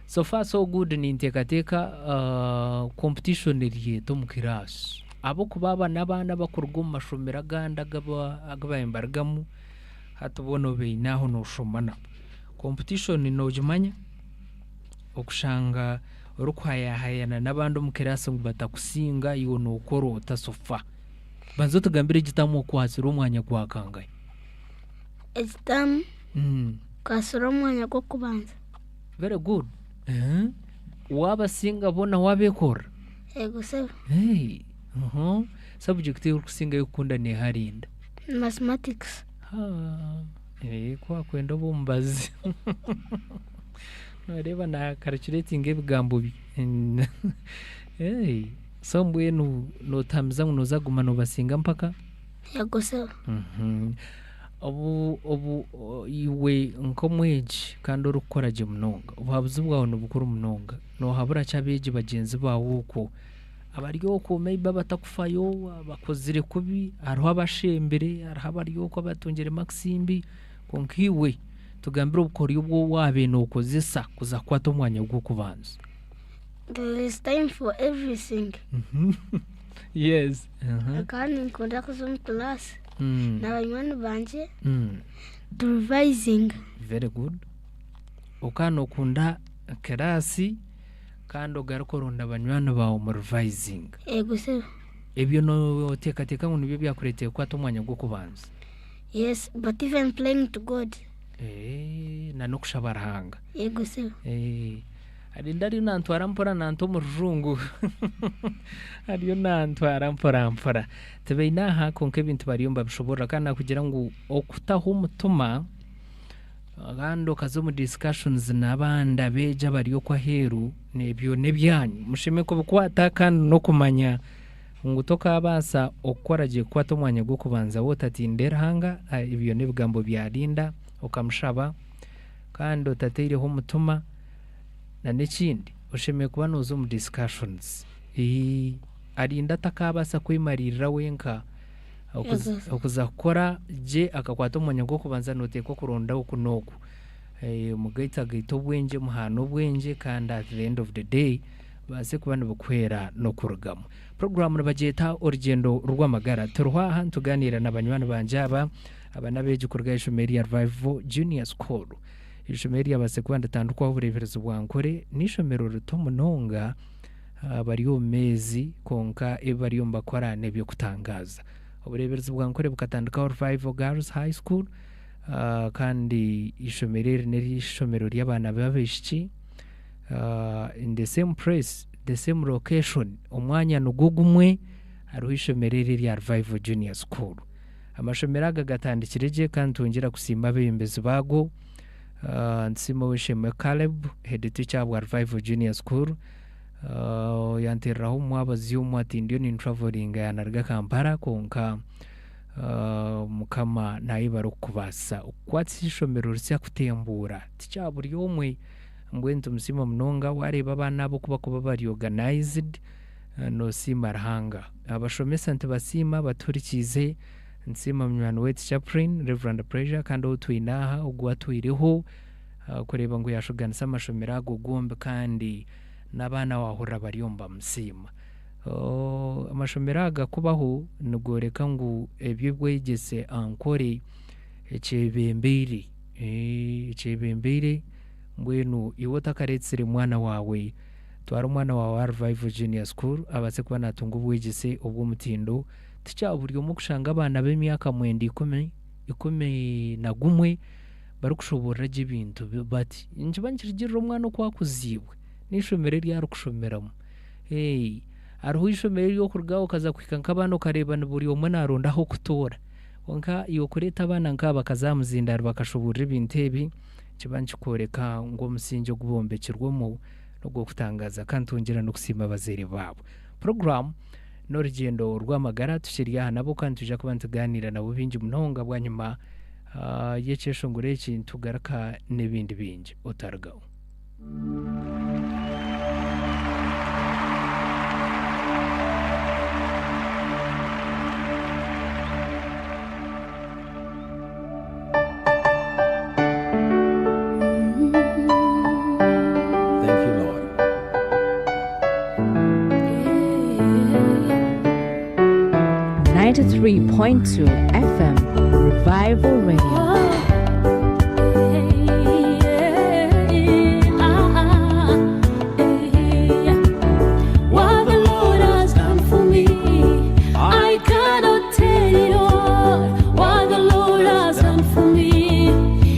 So far so good ninteekateeka competition eri eta omu kiraasi ahabw'okuba aba n'abaana abakuruga omu mashomero agandi agu baabaire nibarugamu hati boona obaine aho nooshoma nabo. Competition noogimanya? Okushanga orikuhayahayana n'abandi omu kiraasi ngu batakusinga iwe nookora ota so far? Banza otugambire egitamu okwatsire omwanya gwa kangahi? Ekitamu nkwatsire omwanya gw'okubanza. Very good. Eeh. Waabasinga boona waabeekorera? Yego sebo. Hey. Uhum. Subject ei orikusingayo kukunda neeha Linda? Mathematics. Haa. Eh, ku waakwenda obe omubazi. Nooreeba na calculatinga ebigambo bye. Hey. So mbwenu nootamiza ngu nooza kuguma noobasinga mpaka? Yego sebo. Mhm. Obu obu iwe nk'omwegi kandi orikukora gye munonga, obuhabuzi bwawe ni bukuru munonga. Noohabura ki abeegi bagyenzi baawe okwo abari okwo maybe abatakufayo, abakozire kubi, hariho abashembire, hariho abari okwo abatungire marks mbi, kwonka iwe tugambire obukoryo obu waabaire nookozesa kuza kukwata omwanya gw'okubanza. There is time for everything. Yes. Nkaba ninkunda kuza omu class na banywani bangye tu revisinga. Very good. Okaba nookunda kiraasi kandi ogaruka oronda banywani baawe mu revisinga. Yego sebo. Ebyo nooteekateeka ngu nibyo byakureeteire kukwata omwanya gw'okubanza? Yes, but even praying to God. Eh, na n'okushaba Ruhanga. Yego sebo. Eh, Arinda ariyo nantwara mpora nanta omu rujungu ariyo nantwara mpora mpora. Tibaine aha kwonka ebintu bariyo nibabishoboorora kandi nakugira ngu okutaho omutima kandi okaza omu discussions n'abandi abeegi abari okwo aheeru ebyo n'ebyanyu mushemereire kubikwata kandi n'okumanya ngu tokaabaasa okukora gye kukwata omwanya gw'okubanza waaba otatindire Ruhanga ebyo n'ebigambo bya Linda okamushaba kandi otataireho omutima. Na n'ekindi oshemereire kuba nooza omu discussions. Arinda atakaabaasa kwemariirira wenka okuza kukora gye akakwata omwanya gw'okubanza nooteekwa kuronda oku n'oku. Mugaitagaite obwengye muhaane obwengye kandi at the end of the day bubaase kuba nibukuhwera n'okurugamu. Puroguraamu nibagyeta Orugyendo rw'Amagara. Turiho aha nitugaaniira na banywani bangye aba, aba n'abeegi kuruga aha ishomero rya Revival Junior School. Eishomero eryabaasize kuba niritandikwaho obureeberezi bwa Nkore n'eishomero rito munonga. Bari omu meezi kwonka ebi bariyo nibakora n'eby'okutangaaza. Obureeberezi bwa Nkore bukatandikaho Revival Girls High School kandi eishomero eri n'eishomero ry'abaana b'abaishiki in the same place, the same location, omwanya nigwo gumwe hariho eishomero eri erya Revival Junior School. Amashomero aga gatandikire gye kandi nitwongyera kusiima abeebembezi baago. Nitusiima Ow'eishe-emwe Caleb, head teacher ahabwa Revival Junior School, yanteereraho omu mwabazyo omwe ati ndiyo nintravelinga yaanaruga Kampala kwonka Mukama naayebare okukubaasisa okukwatisa eishomero risya kutembuura. Ti kya buri omwe, mbwenu nitumusiima munonga waareeba abaana abo oku barikuba bari organised noosiima Ruhanga. Abashomesa nitubasiima abatuhurikiize, nitusiima munywani waitu Chaplain, Rev. Pleasure kandi ou twine aha ogu atwireho kureeba ngu yaashuganisa amashomero ago gombi kandi n'abaana waahurira bariyo nibamusiima. Amashomero aga kubaho nigooreka ngu eby'obwegyese Ankole ekyebembeire, ekyebembeire mbwenu iwe otakareetsire mwana waawe, twara omwana waawe aha Revival Junior School abaase kuba naatunga obwegyese obw'omutindo. Ti kya buri omwe kushanga abaana b'emyaka mwenda ikumi, ikumi na gumwe barikushoboorora gye ebintu bati. Nikiba nikirugiirira omwana oku akuziibwe n'eishomero eri arikushomeramu. Hariho eishomero eri orikuruga okaza kuhika nk'abaana okareeba ni buri omwe naaronda ah'okutoora. Kwonka iwe kureeta abaana nk'aba bakaza aha muzindaaro bakashoboorora ebintu ebi, nikiba nikikworeka ngu omusingye ogu bombekirwemu n'ogw'okutangaaza kandi twongyera n'okusiima abazaire baabo. Puroguraamu n'orugyendo rw'amagara tukiri aha nabo kandi nitwija kuba nitugaaniira nabo bingi munonga bwanyima y'ekyeshongoro eki nitugaruka n'ebindi bingi. Otarugaho. Thank you, Lord. 93.2 FM Revival Radio. What the Lord has done for me, I cannot tell it all. What the Lord has done for me,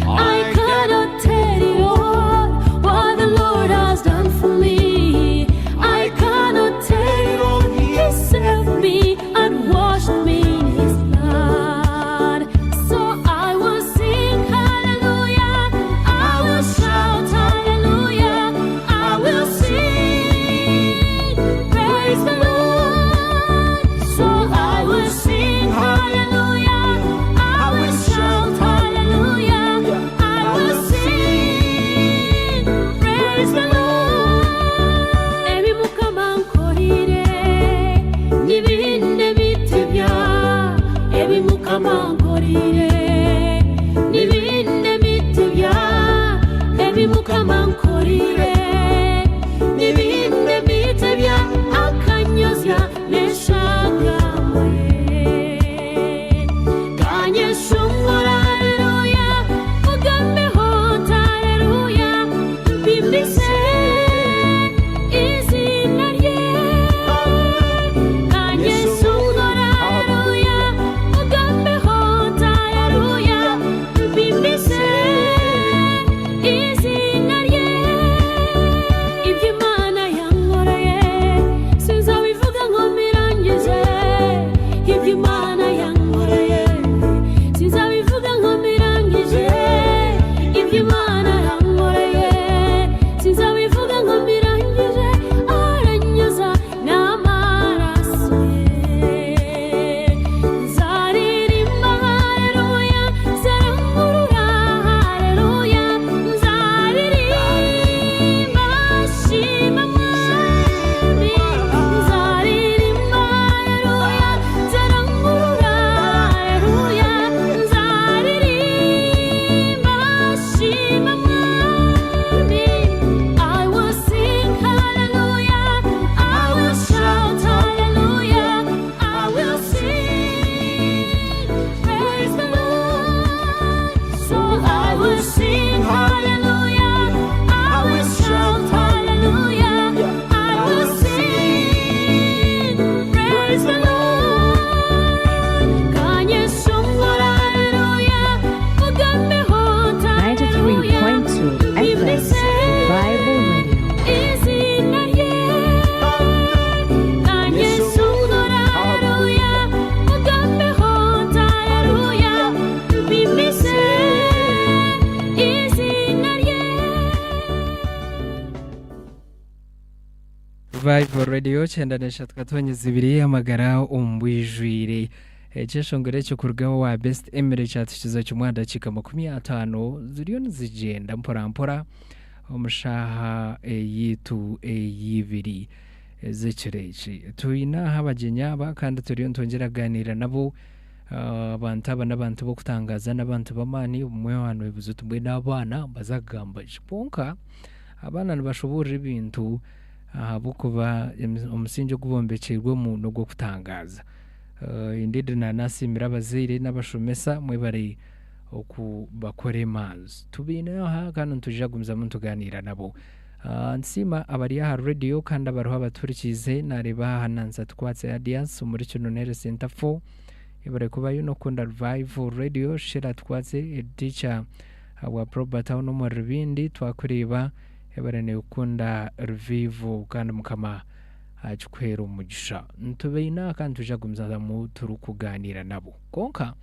I cannot tell it all. What the Lord has done for me, I cannot tell it all. He saved me and washed me in His blood. So I will sing hallelujah. I will shout hallelujah. I will sing, praise the Lord. So I will sing hallelujah. I will shout hallelujah. I will sing, praise the Lord. Ebi Mukama ankorire n'ibindi bitebya. Ebi Mukama ankorire n'ibindi bitebya. Ebi Mukama ankorire n'ibindi bitebya. Akanyozya n'eshagama ye. Kanyeshongora haleluya, mugambeho haleluya, mpimbise izina rye. Kanyeshongora haleluya, mugambeho haleluya. Revival Radio 93.2 amagara omu bwijwire. Ekyeshongoro ekyo kuruga owa Best Emily kyatukiza kimwe aha dakiika 50 ziriyo nizigyenda mpora mpora omu shaaha eyaitu ey'ibiri ez'ekiro eki. Twine aha abagyenyi aba kandi turiyo nitwongyera kugaaniira nabo. Abantu aba n'abantu b'okutangaaza n'abantu b'amaani obumwe waaba nooyebuuza oti mbwenu abaana nibaza kugamba ki? Kwonka abaana nibashoboorora ebintu ahabw'okuba omusingye ogu bombekyeirwemu n'ogw'okutangaaza. Indeed naanasiimira abazaire n'abashomesa mwebare okubakora emanzi. Tubaine aha kandi nitwija kugumizamu nitugaaniira nabo. Nsiima abari aha rediyo kandi abariho abatuhurikiize naareeba aha Nancy Atukwatse Adias omuri Kinonere Centre 4 Yebare kubayo n'okukunda Revival Radio Sheila Atukwatse head teacher wa Proba Town omuri Rubindi twakureeba yebare nekukunda Revival kandi Mukama akikuheere omugisha. Nitubaine aha kandi nitwija kugumizamu turikuganiira nabo. Kwonka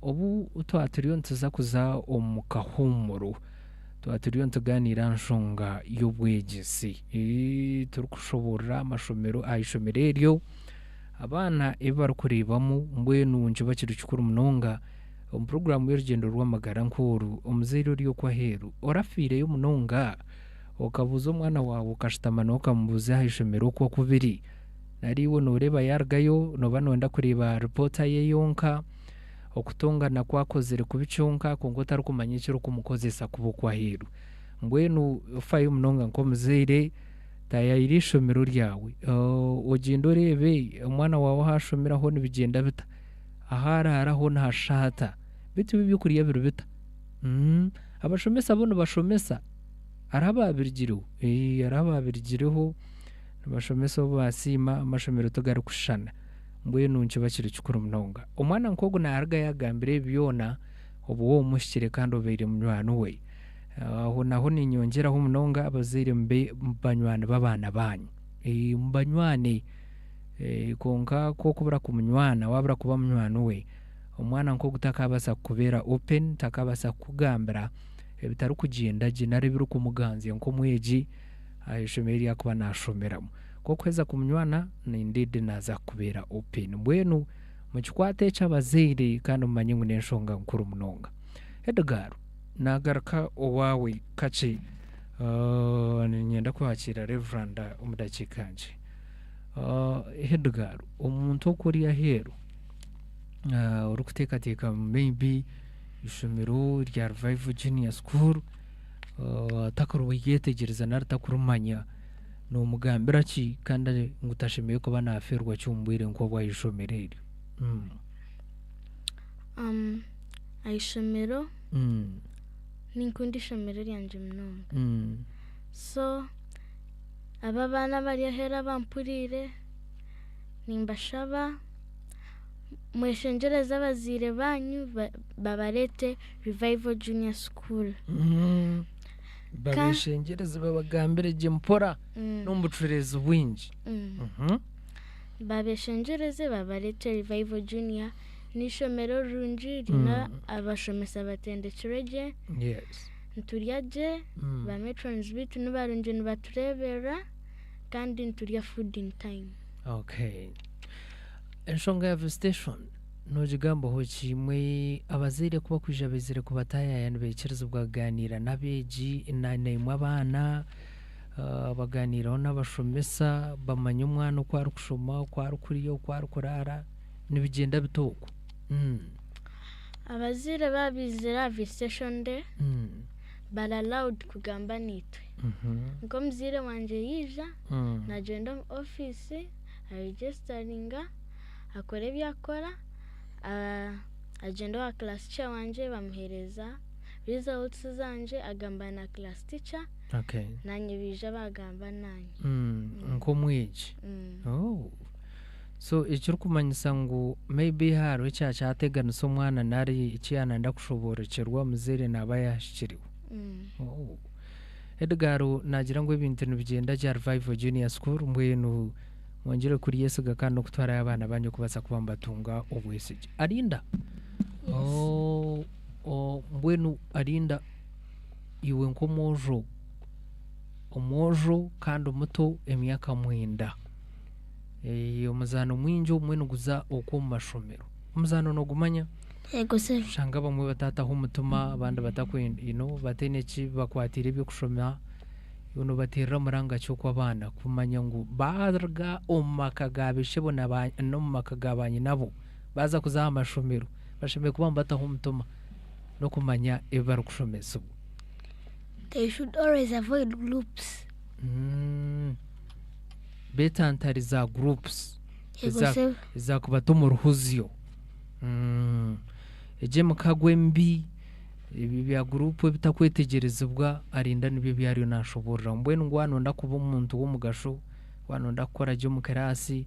obu twaba turiyo nituza kuza omu kahuumuro twaba turiyo nitugaaniira aha nshonga y'obwegyese turikushoboorora amashomero aha ishomero eryo abaana ebi barikureebamu mbwenu nikiba kiri kikuru munonga omu puroguraamu y'orugyendo rw'amagara nk'oru omuzaire ori okwo aheeru orafiireyo munonga okabuuza omwana waawe okashutama nawe okamubuuza aha ishomero oku oku biri nari iwe nooreeba yaarugayo nooba nooyenda kureeba ripoota ye yonka okutongana ku akozire kubi kyonka kwonka otarikumanya ekirikumukozesa kuba okwo aheeru. Mbwenu fayo munonga nk'omuzaire taayaayira eishomero ryawe ogyende oreebe omwana waawe ahu ashomeraho nibigyenda bita, ahu araara ho nihashusha hata, beitu ebyokurya biri bita? Abashomesa bo nibashomesa? Hariho abaabirugireho? Hariho abaabirugireho nibashomesa obu baasiima amashomero tigarikushushana. Mbwenu nikiba kiri kikuru munonga. Omwana nk'ogu naarugayo agambire ebi byona, obu waaba omuhikire kandi obaire munywani we. Aho naho niinyongyeraho munonga abazaire mube banywani b'abaana baanyu. Mubanywane kwonka ku orikubura kumunywana waabura kuba munywani we, omwana nk'ogu takaabaasa kukubeera open, takaabaasa kukugambira ebitarikugyenda gye nari ebirikumuganzya nk'omwegi aha ishomero eri arikuba naashomeramu. Ku orikuheza kumunywana indeed naaza kukubeera open. Mbwenu mukikwate ekyo abazaire kandi mumanye ngu n'enshonga nkuru munonga. Edgar naagaruka owaawe kakye, niinyenda kwakiira Reverand omu dakiika nkye. Edgar omuntu oku ori aheeru orikuteekateeka ngu maybe eishomero rya Revival Junior School takuryetegyereza nari takurimanya, noomugambira ki kandi ngu tashemereire kuba naafeerwa ki omu bwire nk'obu aha ishomero eryo? Aha ishomero, ninkunda ishomero ryangye munonga. So abo abaana abari aheeru abampuriire, nimbashaba mweshengyereze abazaire baanyu babareete Revival Junior School. Babeshengyereze babagambire gye mpora n'omu bucureezi bwingi. Babeshengyereze babareete Revival Junior n'eishomero rirungi riine abashomesa batendekirwe gye, niturya gye, ba matrons baitu nibarungi nibatureeberera kandi niturya food in time. Okay. Enshonga ya visitation noogigambaho ki? Imwe abazaire ku bakwija baizire kubataayaaya nibaikirizibwa kugaaniira n'abeegi naimwe abaana, bagaaniiraho n'abashomesa bamanya omwana oku arikushoma, oku arikurya, oku arikuraara, nibigyenda bita okwo? Abazaire baaba baizire aha visitation day bari allowed kugamba naitwe. Nk'omuzaire wangye yaija, nagyenda omu ofiisi aregisitaringa, akora ebi arikukora, agyenda owa class teacher wangye bamuheereza results zangye agamba na class teacher, naanye baija bagamba naanye. Nk'omwegi? So ekirikumanyisa ngu maybe hariho ekyakyateganisa omwana nari eki yaanayenda kushoboorokyerwa omuzaire naaba yaahikiriwe. Edgar naagira ngu ebintu nibigyenda gye aha Revival Junior School mbwenu mwongyere kuryesiga kandi n'okutwarayo abaana baanyu kubaasa kuba nibatunga obwesigye. Arinda, mbwenu Arinda iwe nk'omwojo. Omwojo kandi omuto emyaka mwenda. Omuzaano mwingi obumwe niguza okwo omu mashomero. Omuzaano noogumanya? Yego sebo. Oshanga abamwe batataho omutima abandi batakwenda you know bataine eki bakwatiire eby'okushoma. Iwe noobateerera muranga ki okwo abaana kumanya ngu baaruga omu maka ga baishebo na ba n'omu maka ga baanyinabo baaza kuza aha mashomero bashemereire kuba nibataho omutima n'okumanya ebi barikushomesibwa? They should always avoid groups. Beetantare za groups Yego sebo. ezakubata omu ruhuzyo. Egyo emikago emibi, ebyo bya guruupu ebitakwetegyerezibwa arinda nibyo ebi ariyo naashoboorora. Mbwenu ngu waaba nooyenda kuba omuntu w'omugasho, waaba nooyenda kukora gye omu kiraasi,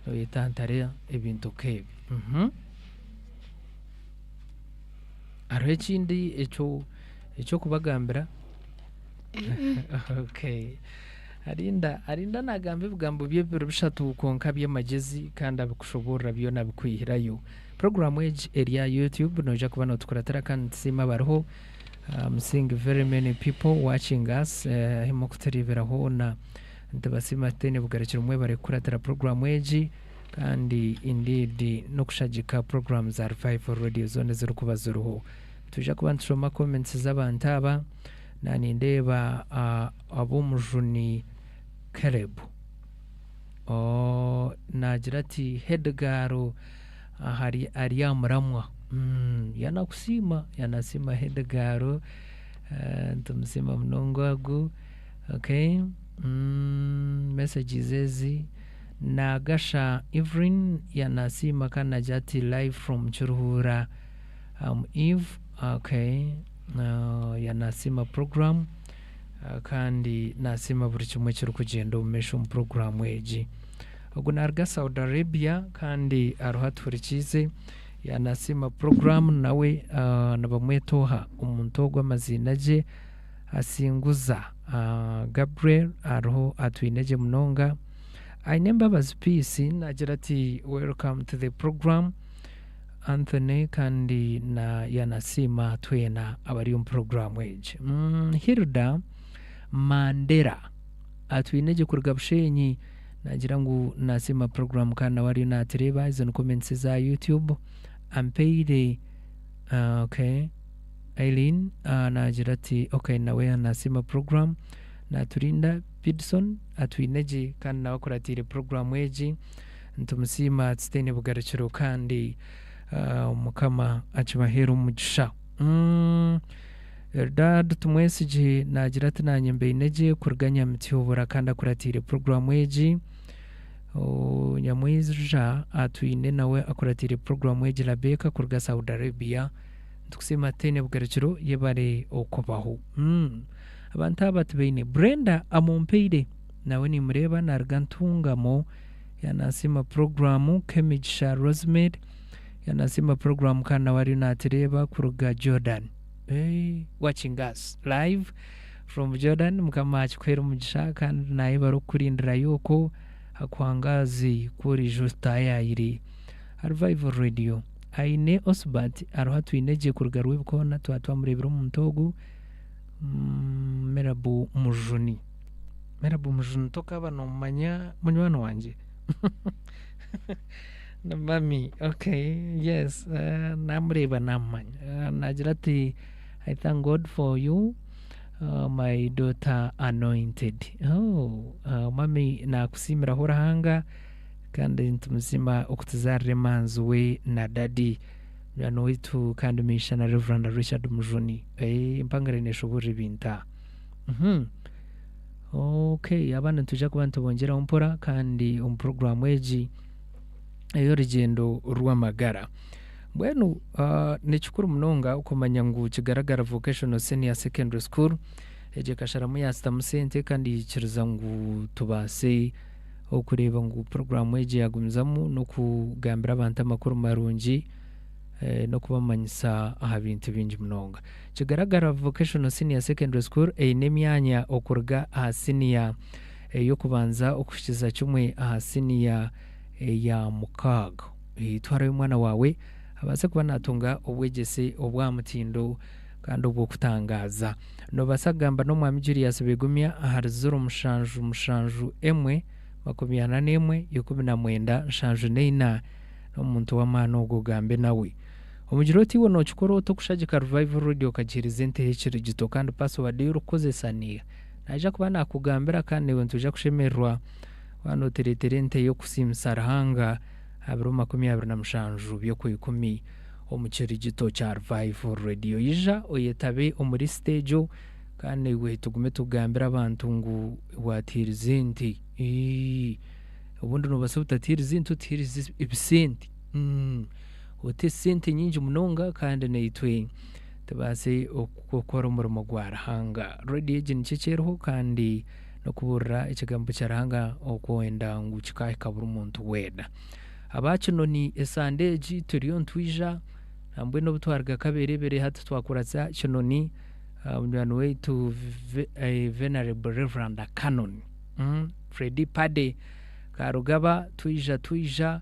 oyetantare ebintu nk'ebyo. Hariho ekindi eky'okubagambira? Okay. Arinda arinda naagamba ebigambo by'ebiro bishatu kwonka by'amagyezi kandi abikushoboorora byona abikwihirayo. Puroguraamu egi eri aha YouTube noija kuba nootukuratira kandi nitusiima abariho. I'm seeing very many people watching us ahu murikutureebera hoona nitubasiima tutaine bugarukiro mwebare kukuratira puroguraamu egi kandi indeed n'okushagika puroguraamu za Revival Radio zoona ezirikuba ziriho. Nitwija kuba nitushoma comments z'abantu aba. Nanindeeba ab'omujuni Caleb. Oh, naagira ati head girl ahari ari aha muramwa. Yanakusiima, yanasiima head girl. Nitumusiima munonga ogu. Okay. Messages ezi. Nagasha Evelyn yanasiima kandi naagira ati live from Kiruhura. I'm Eve. Okay. Yanasiima puroguraamu kandi nasiima buri kimwe ekirikugyenda omu maisho omu puroguraamu egi. Ogu naaruga Saudi Arabia kandi ariho atuhurikiize, yanasiima puroguraamu nawe nibamweta oha? Omuntu ogu amaziina gye Asinguza Gabriel ariho atwine gye munonga. Ainembabazi Peace naagira ati welcome to the program. Anthony kandi na yanasiima twena abari omu puroguraamu egi. Hilda Mandera atwine gye kuruga Bushenyi nagira ngu nasiima puroguraamu kandi nawe ariyo natureeba ezo ni comments eza YouTube. Ampeire okay Eileen nagira ati okay nawe nasiima puroguraamu. Naturinda Pidson atwine gye kandi nawe akuratiire puroguraamu egi. Nitumusiima tutaine bugarukiro kandi Mukama akibaheere omugisha. Eldad Tumwesigye naagira ati naanye mbaine gye kuruga Nyamityobora kandi akuratiire puroguraamu egi. Nyamwija atwine nawe akuratiire puroguraamu egi Labeeka kuruga Saudi Arabia. Nitukusiima tutaine bugarukiro yebare okubaho. Abantu aba tibaine. Brenda Amumpaire nawe nimureeba naaruga Ntungamo. Yanasiima puroguraamu Kemigisha Rosemary yanasiima puroguraamu kandi nawe ariyo naatureeba kuruga Jordan. Hey, watching us live from Jordan. Mukama akikuheere omugisha kandi nayebare okukurindirayo okwo akuhangaaze ku oriija otutaayaayire. Revival Radio. Aine Osbert ariho atwine gye kuruga Rwebikoona twaba twamureebire omuntu ogu Mirabu Mujuni. Mirabu Mujuni tokaaba noomumanya munywani wangye? Ni mummy, okay, yes, naamureeba naamumanya. Naagira ati I thank God for you my daughter anointed. Oh, mummy naakusiimiraho Ruhanga kandi nitumusiima okutuzaarira emanzi we na daddy. Munywani waitu kandi miishana Rev. Richard Mujuni. Empangare neeshoboorora ebintu aha. Okay, aba nitwija kuba nitubongyeraho mpora kandi omu puroguraamu egi ey'orugyendo rw'amagara. Mbwenu ni kikuru munonga okumanya ngu Kigaragara Vocational Senior Secondary School egyo ekasharamu yaasitamu sente kandi yaikiriza ngu tubaase okureeba ngu puroguraamu egi yaagumizamu n'okugambira abantu amakuru marungi n'okubamanyisa aha bintu bingi munonga. Kigaragara Vocational Senior Secondary School eine emyanya okuruga aha siniya ey'okubanza okuhikiza kimwe aha siniya eya mukaaga. Twarayo omwana waawe abaase kuba naatunga obwegyese obw'aha mutindo. Kandi obw'okutangaaza. Noobaasa kugamba n'Omwami Julius Begumya ahari ziro mushanju mushanju emwe makumi ana n'emwe ikumi na mwenda nshanju n'eina. N'omuntu w'amaani ogwo ogambe nawe. Omugire oti iwe nookikora ota okushagika Revival Radio okagiheereza ente y'ekirigito kandi password ei orikukozesa neeha? Naija kuba naakugambira kandi naiwe nitwija kushemererwa waaba nootureetera ente y'okusiimisa Ruhanga aha biro 27 by'Okwikumi. Omu kirigito kya Revival Radio. Ija oyetabe omuri siteegi egyo kandi naiwe tugume tugambire abantu ngu waatiirize ente. Ii, Obundi noobaasa obutatiiriza ente otiirize ebisente. Ote esente nyingi munonga kandi naitwe tubaase kukora omurimo gwa Ruhanga. Rediyo egi nikyo eki eriho kandi n'okubuurira ekigambo kya Ruhanga okwenda ngu kikaahika buri muntu weena. Aba Kinoni esande egi turiyo nitwija nambwenu obu twaruga Kabeerebere hati twakuratsa Kinoni munywani waitu Venerable Reverand Canon Freddy Paddy Karugaba twija twija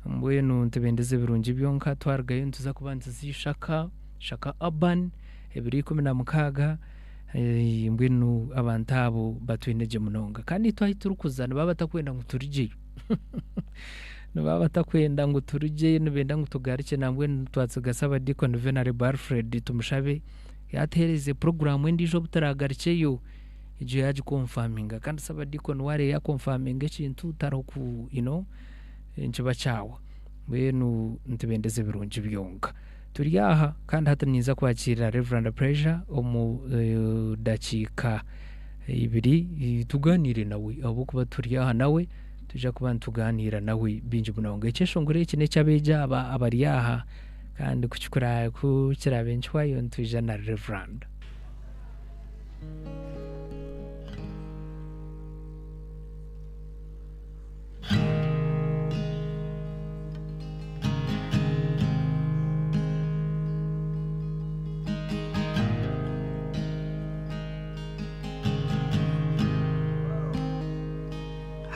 mbwenu nitubendeza ebirungi byonka twarugayo nituza kuba nituza Ishaka, Ishaka Urban ebiro 16 mbwenu abantu abo batwine gye munonga kandi itwe ahu turikuza nibaba batakwenda ngu turugyeyo. Nibaba batakwenda ngu turugyeyo nibenda ngu tugarukye nambwenu twatsigaho abadiikoni Venerable Alfred tumushabe yaatuheereza puroguraamu endiijo obu turaagarukyeyo egyo yaagikonfaminga kandi sabadiikoni waareeba yaakonfaminga ekintu tariho ku you know nikiba kyahwa mbwenu nitubendeza ebirungi byonka. Turi aha kandi hati ninza kwakiira Rev. Pressure omu dakiika ibiri tugaaniire nawe ahabw'okuba turi aha nawe twija kuba nitugaaniira nawe bingi munonga. Ekyeshongoro eki n'eky'abeegi aba abari aha kandi ku ku kiraabe nikihwayo nitwija na Rev.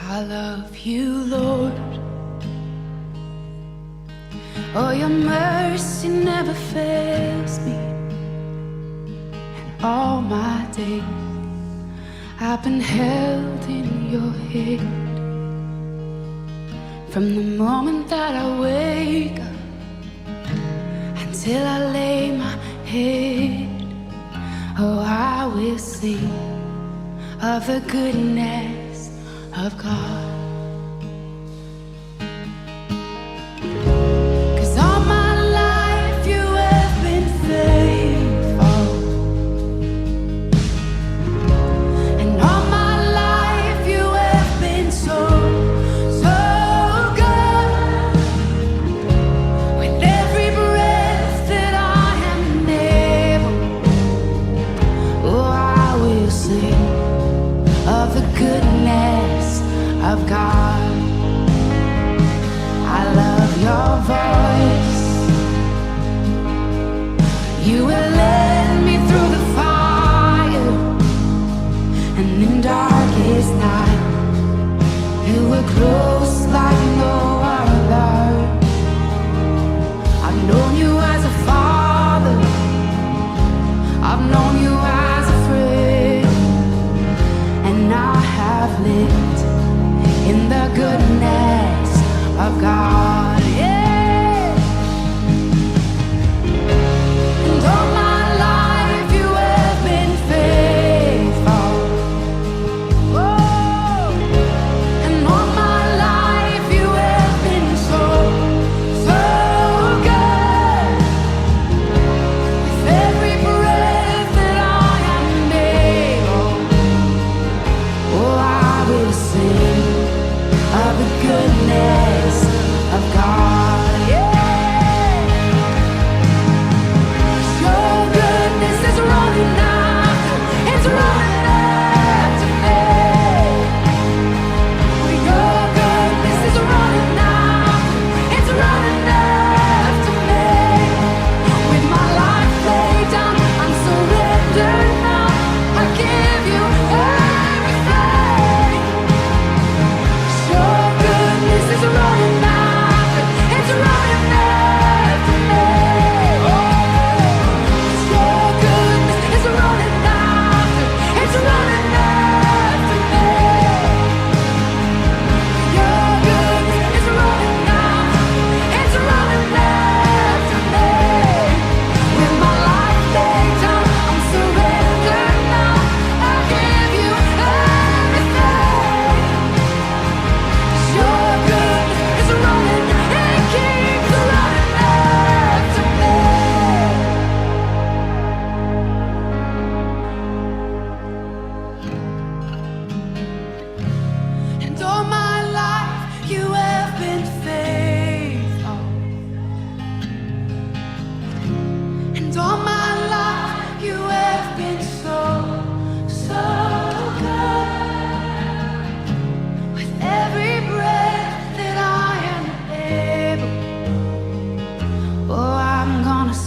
I love you, Lord. Oh, your mercy never fails me. And all my days I've been held in your hand. From the moment that I wake up until I lay my head, oh, I will sing of the goodness of God. 'Cause all my life you have been faithful. And all my life you have been so, so good. With every breath that I am able, oh, I will sing of the goodness of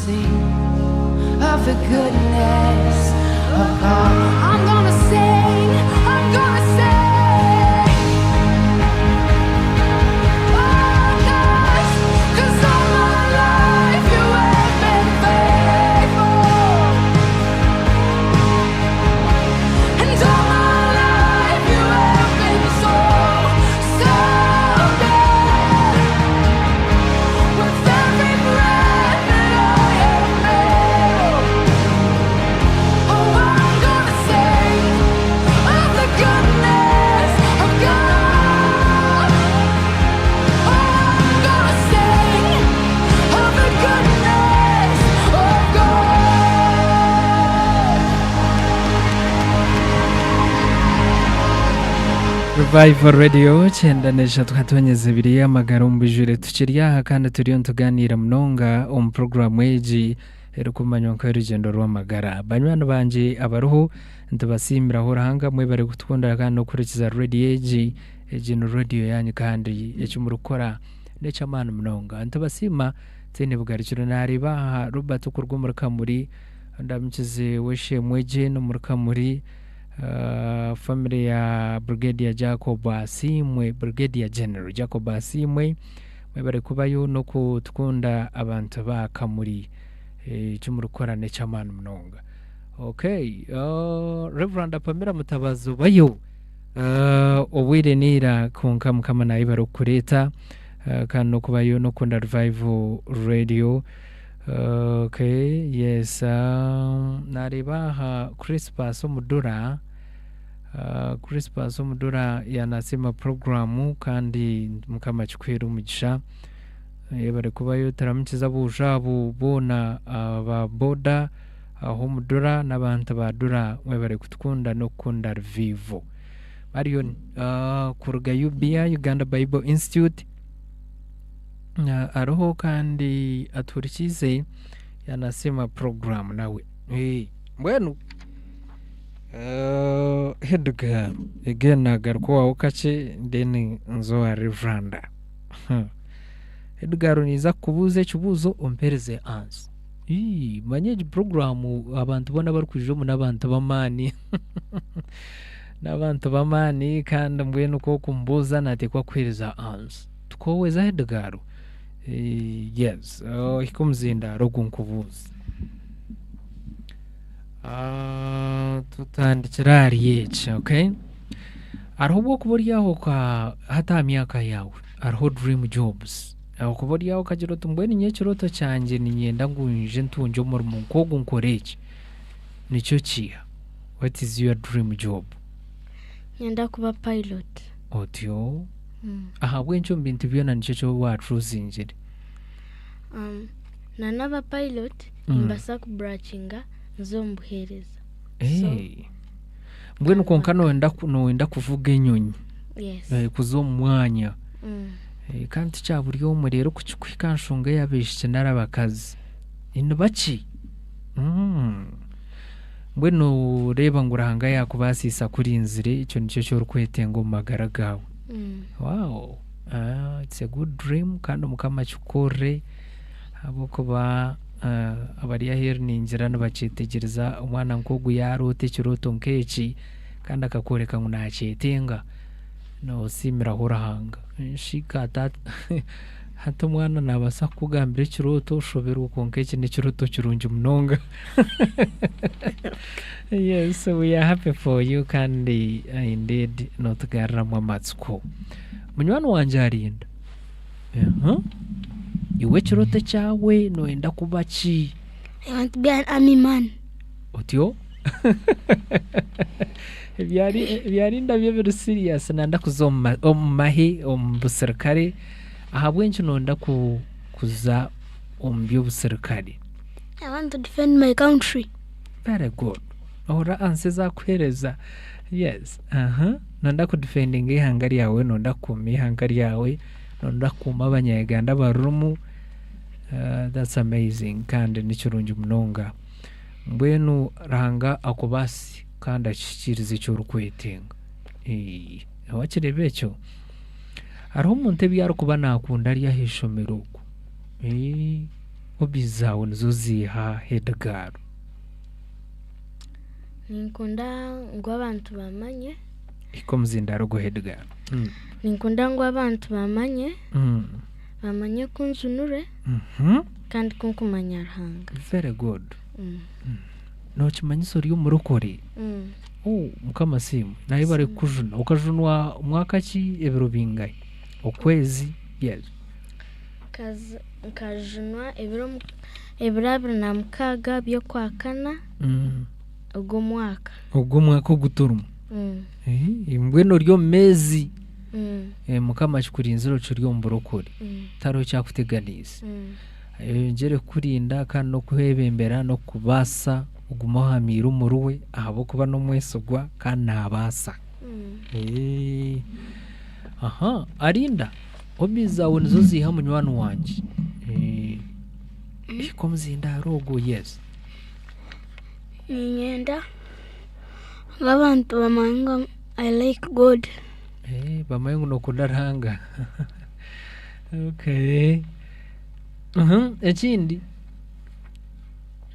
sing of the goodness of God. I'm gonna sing, I'm gonna sing. Oh, 'cause all my life you have been faithful. And all my life you have been so, so good. With every breath that I am able, oh, I'm gonna sing of the goodness of God. Oh, I'm gonna sing of the goodness of God. Revival Radio 93 katonyeza ebiri y'amagara omu bijure. Tukiri aha kandi turiyo nituganiira munonga omu puroguramu egi erikumanywa nk'erugyendo rw'amagara. Banywani bangye abariho, nitubasiimiraho Ruhanga. Mwebare kutukunda kandi n'okuhurikiza radiyo egi. Egi ni radiyo yanyu kandi eki murikukora n'eky'amaani munonga. Nitubasiima tihaine bugarukiro. Naareeba aha Robert okuruga omuri Kamuri, ndamukize w'eishe-emwe Jane omuri Kamuri, family ya Brigadier Jacob Asiimwe, Brigadier General Jacob Asiimwe. Mwebare kubayo n'okutukunda abantu ba Kamuri. Eki murikukora n'eky'amaani munonga. Okay, Reverand Pamela Mutabazi obayo? Obwire neira, kwonka Mukama nayebare okukureeta kandi n'okubayo n'okukunda Revival Radio. Okay, yes, nareeba aha Crispus Omudura. Crispus Omudura yanasiima puroguramu kandi Mukama akikuheere omugisha. Yebare kubayo. Turamukiza aboojo abo boona aba boda aho Omudura n'abantu ba Dura. Mwebare kutukunda n'okukunda Revival. Marion kuruga UBI, Uganda Bible Institute, ariho kandi atuhurikiize, yanasiima puroguramu nawe. Mbwenu Edgar, again nagaruka owaawe kakye then nze owa Reverand. Edgar, ninza kukubuuza ekibuuzo ompereze answer. Manya egi puroguramu abantu boona abarikwija omu n'abantu b'amaani. N'abantu b'amaani kandi mbwenu ku okumbuuza naateekwa kukuheereza answer. Tukoweza Edgar? Yes, ohike omuzindaaro ogu nkubuuze. Tutandikire ahari eki, okay? Hariho obu orikuba ori aho hati aha myaka yaawe, hariho dream jobs. Okuba ori aho okagira oti mbwenu nyowe ekirooto kyangye niinyenda ngu nyije ntungye omurimo nk'ogu nkore eki. Nikyo kiiha? What is your dream job? Niinyenda kuba pilot. Otyo? Ahabw'enki omu bintu byona nikyo eki waacuuzingire? Na naaba pilot nimbaasa kuburakinga nze omu buheereza. So, Mbwenu kwonka nooyenda nooyenda kuvuga enyonyi yes. Kuza omu mwanya. Kandi tikya buri omwe reero kukikuhika aha nshonga ey'abaishiki nari abakazi. Ni bakye. Mbwenu nooreeba ngu Ruhanga yaakubaasiisa akurinzire, ekyo nikyo eki orikwetenga omu magara gaawe. Wow! It's a good dream kandi Mukama akikukorere ahabw'okuba abari aheeru ningira nibakyetegyereza omwana nk'ogu yaaroota ekirooto nk'eki kandi akakworeka ngu naakyetenga, noosiimiraho Ruhanga. Shi ka taata hati omwana naabaasa kukugambira ekirooto oshoberwe kwonka eki n'ekirooto kirungi munonga. Yes, we are happy for you kandi indeed nootugaruramu amatsiko. Munywani wangye arinda. Aha. Iwe ekirooto ekyawe nooyenda kuba ki? I want to be an army man. Otyo? Ebyarinda byo biri serious nanda kuza omu mahe, omu busirikare. Ahabw'enki nooyenda kuza omu by'obusirikare? I want to defend my country. Very good. Ohurira answer ezi akuheereza? Yes. Aha. Nooyenda kudifendinga eihanga ryawe, nooyenda kukuuma eihanga ryawe, nooyenda kukuuma abanya-Uganda abaririmu. That's amazing kandi ni kirungi munonga. Mbwenu Ruhanga akubaase kandi akihikiirize eki orikwetenga. Wakireeba ekyo? Hariho omuntu ebi arikuba naakunda ari aha ishomero okwo. Hobbies zaawe nizo ziiha head girl? Ninkunda ngu abantu bamanye. Hika omuzindaaro ogwo head girl. Ninkunda ngu abantu bamanye, bamanye ku njunure kandi ku nkumanya Ruhanga. Very good. Nookimanyisa ori omurokore? Oh, Mukama asiimwe. Naayebare kukujuna. Okajunwa mwaka ki, ebiro bingahi? Okwezi? Yes. Nkajunwa ebiro ebiro 26 by'okwakana ogw'omwaka. Ogw'omwaka ogu turimu. Mbwenu ori omu meezi. Mukama akikurinzire okiri omu burokore. Tihariho ekyakuteganiise. Ayongyere kukurinda kandi n'okukwebembera n'okukubaasisa ogume ohamiire omuriwe ahabw'okuba n'omwesigwa kandi naabaasa. Aha, Arinda, hobbies zaawe nizo ziiha munywani wangye? Hika omuzindaaro ogwo, yes. Niinyenda ngu abantu bamanye ngu I like God. Bamanye ngu nookunda Ruhanga. Okay. Ekindi?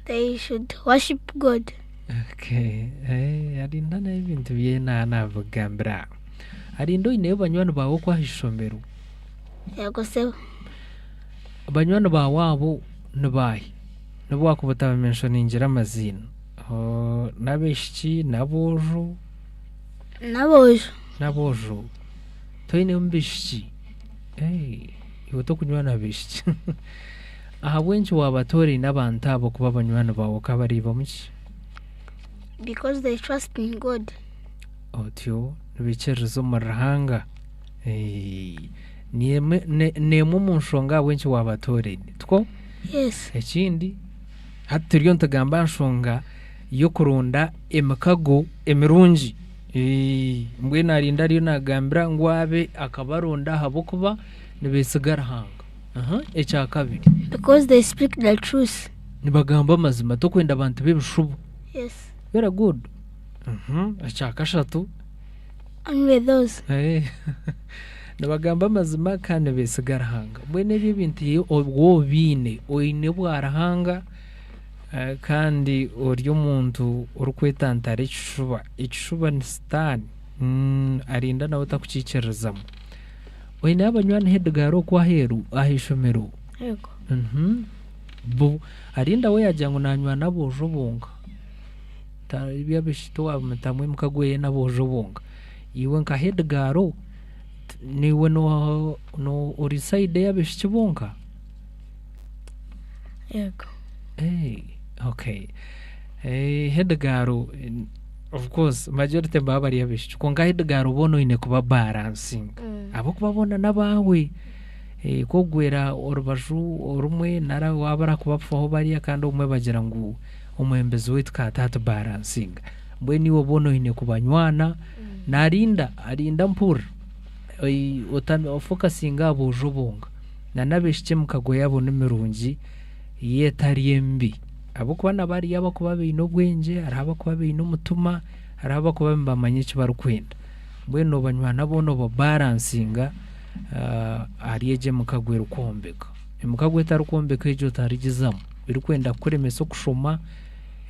They should worship God. Okay. Arinda nawe ebintu bye naabigambira. Arinda oineyo banywani baawe okwo aha ishomero? Yego sebo. Banywani baawe abo ni baahi? Nobu waakuba otabamenshoningira amaziina. N'abaishiki, n'aboojo? N'aboojo. N'aboojo. Toinemu baishiki? Iwe tokunywana abaishiki. Ahabw'enki waabatoraine abantu abo kuba banywani baawe okabareebamu ki? Because they trust in God. Otyo nibaikiririza omuri Ruhanga. N'emwe omu nshonga ahabw'enki waabatoraine, tikwo? Yes. Ekindi, hati turiyo nitugamba aha nshonga y'okuronda emikago emirungi. Mbwenu arinda ariyo naagambira ngu abe akabaronda ahabw'okuba nibeesiga Ruhanga. Ekyakabiri. Because they speak the truth. Nibagamba amazima, tokwenda bantu b'ebishuba. Yes. Very good. Ekyakashatu. Only those. Nibagamba amazima kandi nibeesiga Ruhanga. Mbwenu ebyo ebintu waaba obiine, oine obwa Ruhanga kandi ori omuntu orikwetantara ekishuba. Ekishuba ni sitaane, arinda nawe otakukiikiririzamu. Oineyo abanywani head girl okwo aheeru aha ishomero? Yego. Bo arinda we yaagira ngu naanywana aboojo bonka. Eby'abaishiki tiwaabimutamu emikago ye n'aboojo bonka. Iwe nka head girl naiwe ori sayidi ey'abaishiki bonka? Yego. Okay. Head girl of course majority nibaba bari abaishiki kwonka head girl boona oine kuba baransinga ahabw'okuba boona n'abaawe. Ku orikugwera orubaju orumwe nari waaba orakubafaho bariya kandi obumwe bagira ngu omwebembezi waitu ka taatubaransinga. Mbwenu iwe boona oine kubanywana, naarinda, arinda mpurira ofokasinge aha boojo bonka. Na n'abaishiki emikago yaabo ni mirungi yo etari emibi ahabw'okuba nabo hariyo abarikuba baine obwengye, hariho abarikuba baine omutima, hariho abarikuba nibamanya eki barikwenda. Mbwenu noobanywana boona obabaransinga ahari egyo emikago erikwombeka. Emikago etarikwombeka egyo otarigizamu, erikwenda kukuremesa okushoma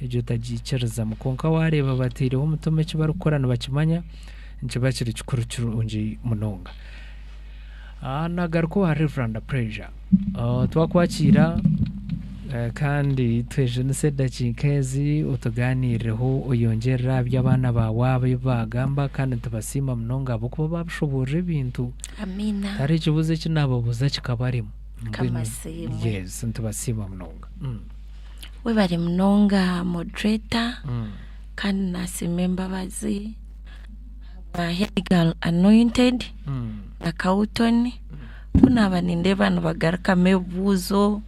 egyo otagiikirizamu. Kwonka waareeba bataireho omutima eki barikukora nibakimanya, nikiba kiri kikuru kirungi munonga. Nagaruka owa Rev. Pleasure, twakwakiira kandi twejunise edakiika ezi otugaaniireho oyongyerere aha bi abaana baawe aba ebi baagamba kandi nitubasiima munonga ahabw'okuba baabishoboorora ebintu. Amiina. Tihariho ekibuuzo eki naababuuza kikabarema. Mukama asiimwe. Yes, nitubasiima munonga. Webare munonga moderator kandi nasiima embabazi ahabwa head girl anointed na Carlton ku naaba nindeeba nibagarukamu ebibuuzo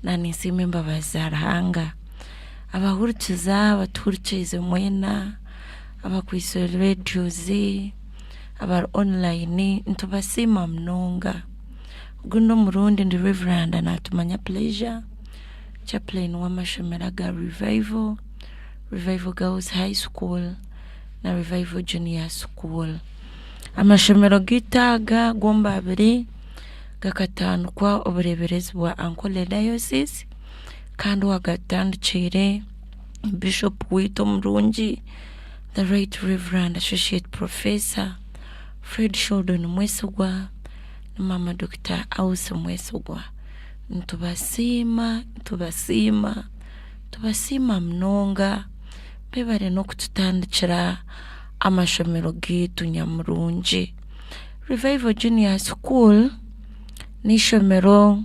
na ninsiima embabazi za Ruhanga. Abahurikiza abatuhurikiize mwena abakwaitse radios abari online nitubasiima munonga. Ogu n'omurundi ndi Rev. Natumanya Pleasure chaplain w'amashomero aga Revival, Revival Girls High School na Revival Junior School. Amashomero gaitu aga gombi abiri gakatandikwa obureeberezi bwa Ankole Diocese. Kandi owagatandikiire Bishop waitu omurungi the right Reverend Associate Professor Fred Sheldon Mwesigwa na maama Dokita Ausi Mwesigwa. Nitubasiima, nitubasiima, nitubasiima munonga mwebare n'okututandikira amashomero gaitu nyamurungi. Revival Junior School n'eishomero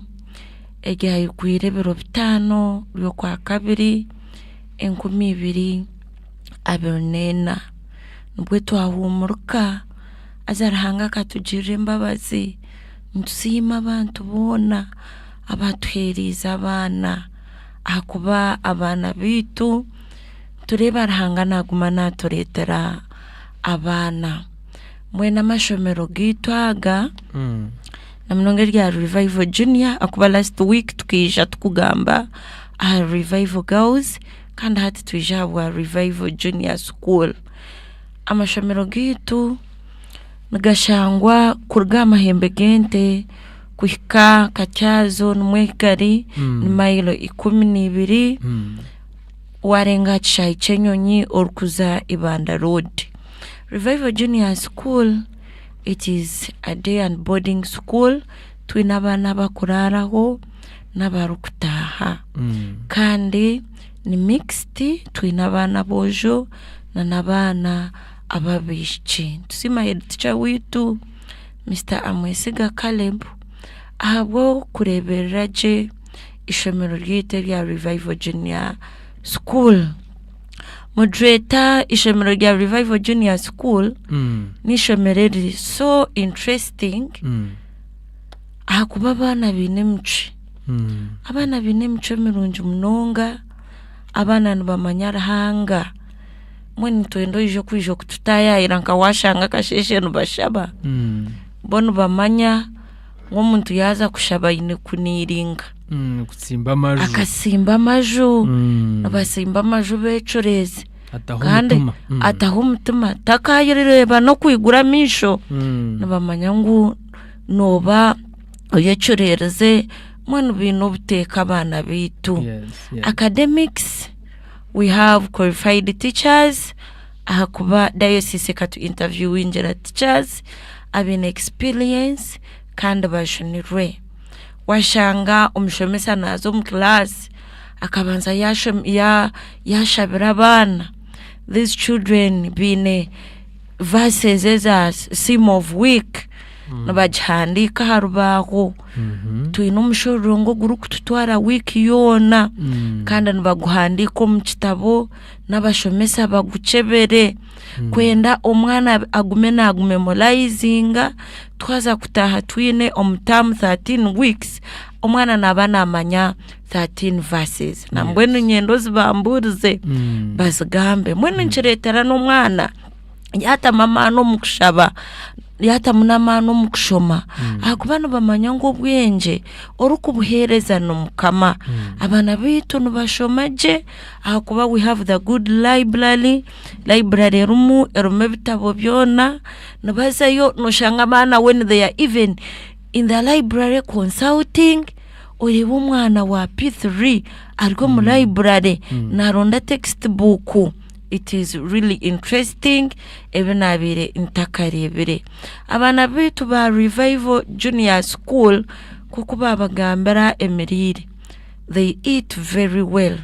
eryayigwire ebiro bitaano by'okwakabiri 2024 nibwo twahuumurika haza Ruhanga akatugirira embabazi nitusiima abantu boona abatuheeriize abaana ahakuba abaana baitu nitureeba Ruhanga naaguma naatureetera abaana. Mbwenu amashomero gaitu aga na munonga erya Revival Junior ahakuba last week tukaija tukugamba aha Revival Girls kandi hati twija ahabwa Revival Junior School. Amashomero gaitu nigashangwa kuruga aha mahembe g'ente kuhika Katyazo nimwo gari ni mayiro 12 waarenga aha kishaayi ky'enyonyi orikuza Ibanda road. Revival Junior School it is a day and boarding school, twine abaana abakuraaraho n'abarikutaaha kandi ni mixed twine abaana aboojo n'abaana ab'abaishiki. Nitusiima head teacher waitu Mister Amwesiga Caleb ahabw'okureeberera gye eishomero ryaitu erya Revival Junior School. Moderator eishomero rya Revival Junior School n'eishomero eriri so interesting ahakuba abaana baine emicwe. Abaana baine emicwe mirungi munonga, abaana nibamanya Ruhanga. Mbwenu nitwenda oije kwija kututaayaayira nka waashanga akasheeshe nibashaba, bo nibamanya ngu omuntu yaaza kushaba aine kuniiringa. Kutsimba amaju. Akatsimba amaju, nibatsimba amaju beecureeze Ataho kandi omutima. ataho omutima takareeba n'okwigura amaisho, nibamanya ngu nooba oyecureerize mbwenu baine obuteeka abaana baitu. Yes, yes. Academics, we have qualified teachers ahakuba diocese ekatu interviewingira teachers abaine experience kandi bajunirwe. Washanga omushomesa naaza omu class akabanza yashom- ya- yashabira abaana, these children baine verses eza theme of week nibagihandiika aha rubaaho. Twine omushororongo ogurikututwara wiiki yoona kandi nibaguhandiika omu kitabo n'abashomesa bagukyebere kwenda omwana agume naagumemolayizinga twaza kutaaha twine omu taamu 13 weeks omwana naaba naamanya 13 verses nambwenu niinyenda ozibambuurize bazigambe mbwenu nikireetera n'omwana yaatamu amaani omu kushaba, yaatamu n'amaani omu kushoma ahakuba nibamanya ngu obwengye orikubuheereza ni Mukama. Abaana baitu nibashoma gye ahakuba we have the good library, library erimu erimu ebitabo byona, nibazayo noshanga abaana when they are even in the library consulting, oreebe omwana wa P3 ari omu library naaronda text book. It is really interesting ebi naabaire ntakareebire. Abaana baitu ba Revival Junior School nk'oku baabagambira emiriire, they eat very well.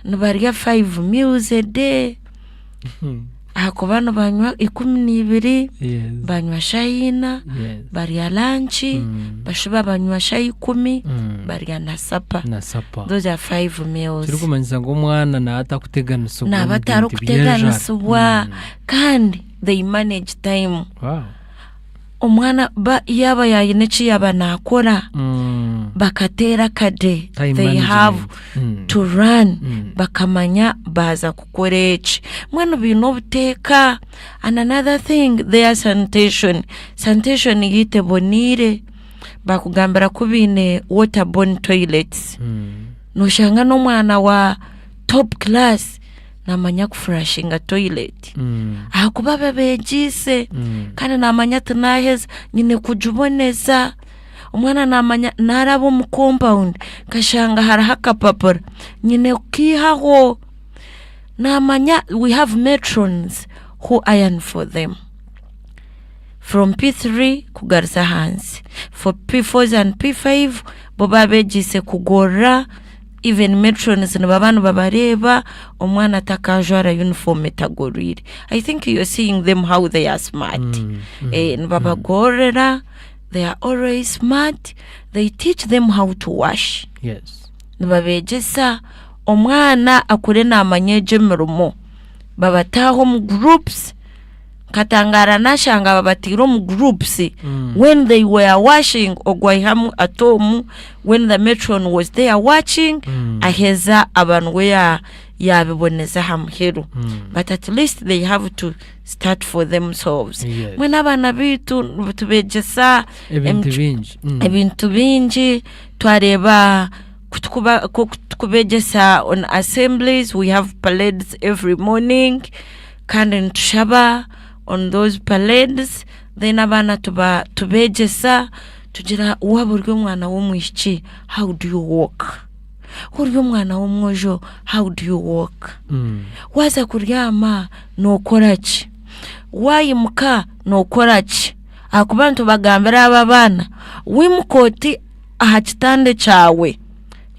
Nibarya five meals a day ahakuba nibanywa 12, banywa shaaha ina, barya lanki, bashuba banywa shaaha 10, barya na sapa. Na sapa. Those are five meals. Kirikumanyisa ngu omwana naaba atakuteganisibwa Naaba omu bintu by'enjara. atarikuteganisibwa kandi they manage time. Wow. Omwana ba yaaba yaine eki yaaba naakora bakateera akade Time they have management. To run bakamanya baaza kukora eki. Mbwenu baine obuteeka and another thing their sanitation, sanitation yaitu eboneire bakugambira ku baine water borne toilets noshanga n'omwana wa top class naamanya kufurashinga toilet ahakuba babeegyeise kandi naamanya ati naaheza nyine kugiboneza. Omwana naamanya naaraba omu compound nkashanga hariho akapapura nyine kukiihaho. Naamanya we have matrons who iron for them from P3 kugaruza ahansi. For P4s and P5 bo babeegyeise kugorora even matrons nibaba nibabareeba omwana atakajwara uniform etagorwire. I think you're seeing them how they are smart. Nibabagororera, they are always smart, they teach them how to wash. Yes. Nibabeegyesa omwana akure naamanya egyo emirimo. Babataaha omu groups, nkatangaara naashanga babataire omu groups, when they were washing ogwo aihamu ata omu, when the matron was there watching, aheza aba niwe yaabiboneza aha muheru. But at least they have to start for themselves. Yes. Mbwenu abaana baitu nitubeegyesa Ebintu bingi. Ebintu bingi twareeba ku tukuba ku tukubegyesa on assemblies we have parades every morning kandi nitushaba on those parades then abaana tuba tubeegyesa tugira waaba ori omwana w'omwishiki how do you walk, waaba ori omwana w'omwojo how do you walk, waaza kuryama nookora ki, waayimuka nookora ki ahakuba nitubagambira abo abaana wiimuka oti aha kitanda kyawe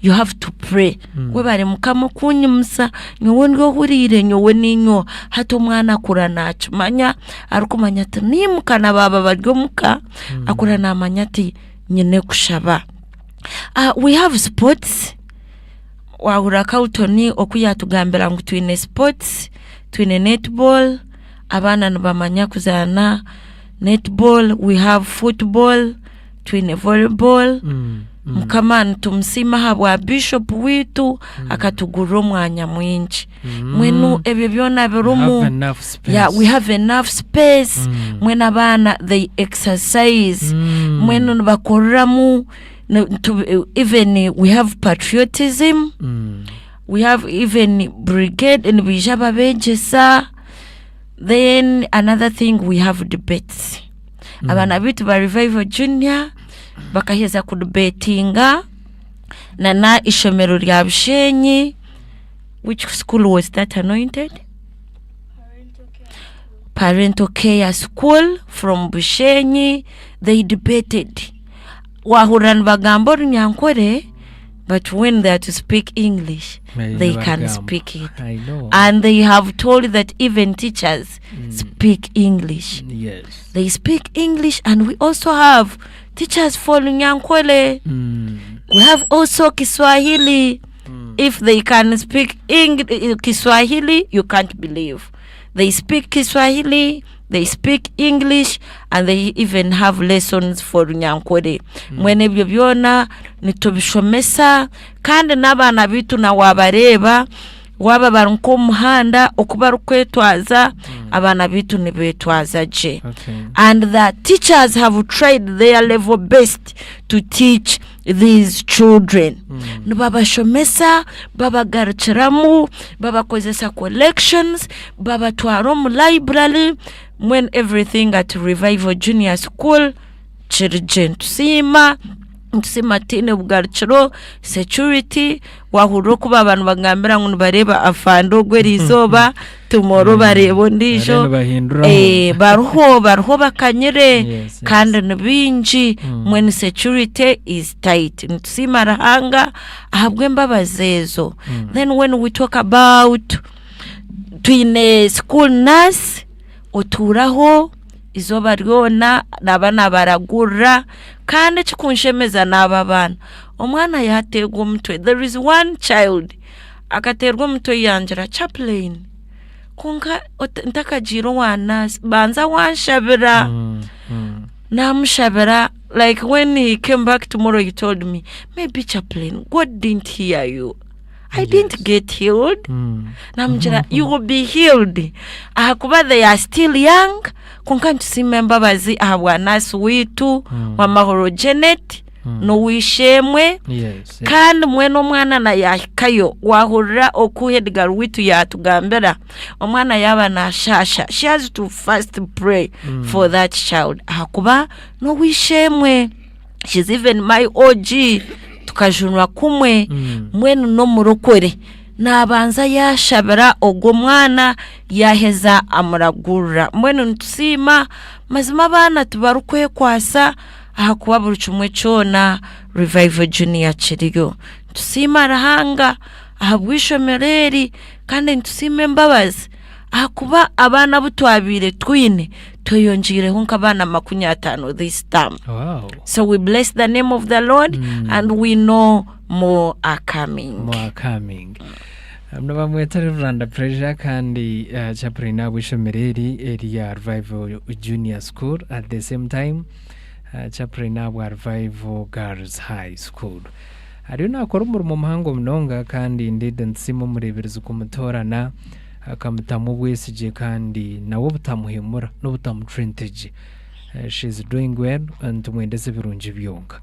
you have to pray webare mukama okunyimusa nyowe ndi ohuriire nyowe niinye oha hati omwana akura nakimanya arikumanya ati niimuka na baaba bari omuka akura namanya ati nyine kushaba. We have sports wahurira Carlton oku yatugambira ngu twine sports twine netball abaana nibamanya kuzaana netball we have football twine volleyball Mukama nitumusiima ahabwa bishop waitu akatugurira omwanya mwingi mbwenu ebyo byona birimu Have enough space. Yeah, we have enough space mbwenu abaana they exercise mbwenu nibakoreramu even we have patriotism we have even brigade nibaija babeegyesa then another thing we have debates Abaana baitu ba Revival Junior bakaheza kudibetinga na na ishomero rya Bushenyi, which school was that anointed? Parental Care School from Bushenyi, they debated. Wahurira nibagamba Orunyankore but when they are to speak English, they can Nibagamba. speak it. I know. And they have told that even teachers speak English. Yes. They speak English and we also have teachers for Runyankore. We have also Kiswahili. If they can speak Kiswahili, you can't believe. They speak Kiswahili, they speak English, and they even have lessons for Runyankore. Mbwenu ebyo byona nitubishomesa kandi n'abaana baitu na waabareeba waaba bari nk'omu muhanda oku barikwetwaza abaana baitu nibeetwaza gye. Okay. And the teachers have tried their level best to teach these children. Nibabashomesa, babagarukiramu, babakozesa collections, babatwara omu library, mbwenu everything at Revival Junior School kiri gye. Nitusiima, nitusiima tihaine bugarukiro, security, waahurira oku baaba nibagambira ngu nibareeba afande ogu eriizooba, tomorrow bareeba ondiijo. Bariyo nibahinduraho. Bariho, bariho bakanyire Yes, yes. kandi ni baingi mbwenu security is tight. Nitusiima Ruhanga ahabw'embabazi ezo. Then when we talk about twine school nurse otuuraho eizooba ryona naaba naabaragurira kandi ekikunshemeza n'aba abaana, omwana yaateerwa omutwe, there is one child akateerwa omutwe yangira chaplain kwonka ntakagiire owa nurse banza wanshabira. Naamushabira like when he came back tomorrow he told me maybe chaplain God didn't hear you. I didn't get healed. Namugira you will be healed ahakuba they are still young kwonka nitusiima embabazi ahabwa nurse waitu Wamahoro Janet n'ow'eishe-emwe Yes, yes. kandi mbwenu omwana na yaahikayo waahurira oku head girl waitu yaatugambira omwana yaaba naashaasha she has to first pray for that child ahakuba n'ow'eishe-emwe. She's even my OG tukajunwa kumwe mbwenu n'omurokore nabanza yashabira ogwo mwana yaheza amuragurira mbwenu nitusiima mazima abaana tibarikwekwasa ahakuba buri kimwe kyona Revival Junior kiriyo. Nitusiima Ruhanga ahabw'eishomero eri kandi nitusiima embabazi ahakuba abaana abu twabaire twine tweyongyeireho nk'abaana 50 this term. Wow. So we bless the name of the Lord and we know more are coming. More are coming. Nibamweta Reverend Pressure kandi chaplain ahabw'eishomero eri erya Revival Junior School at the same time chaplain ahabwa Revival Girls High School. Ariyo naakora omurimo muhango munonga kandi indeed nitusiima omureeberezi kumutoorana akamutamu obwesigye kandi nawe obutamuhemura n'obutamucwa entegye. She is doing well nitumwendeza ebirungi byonka.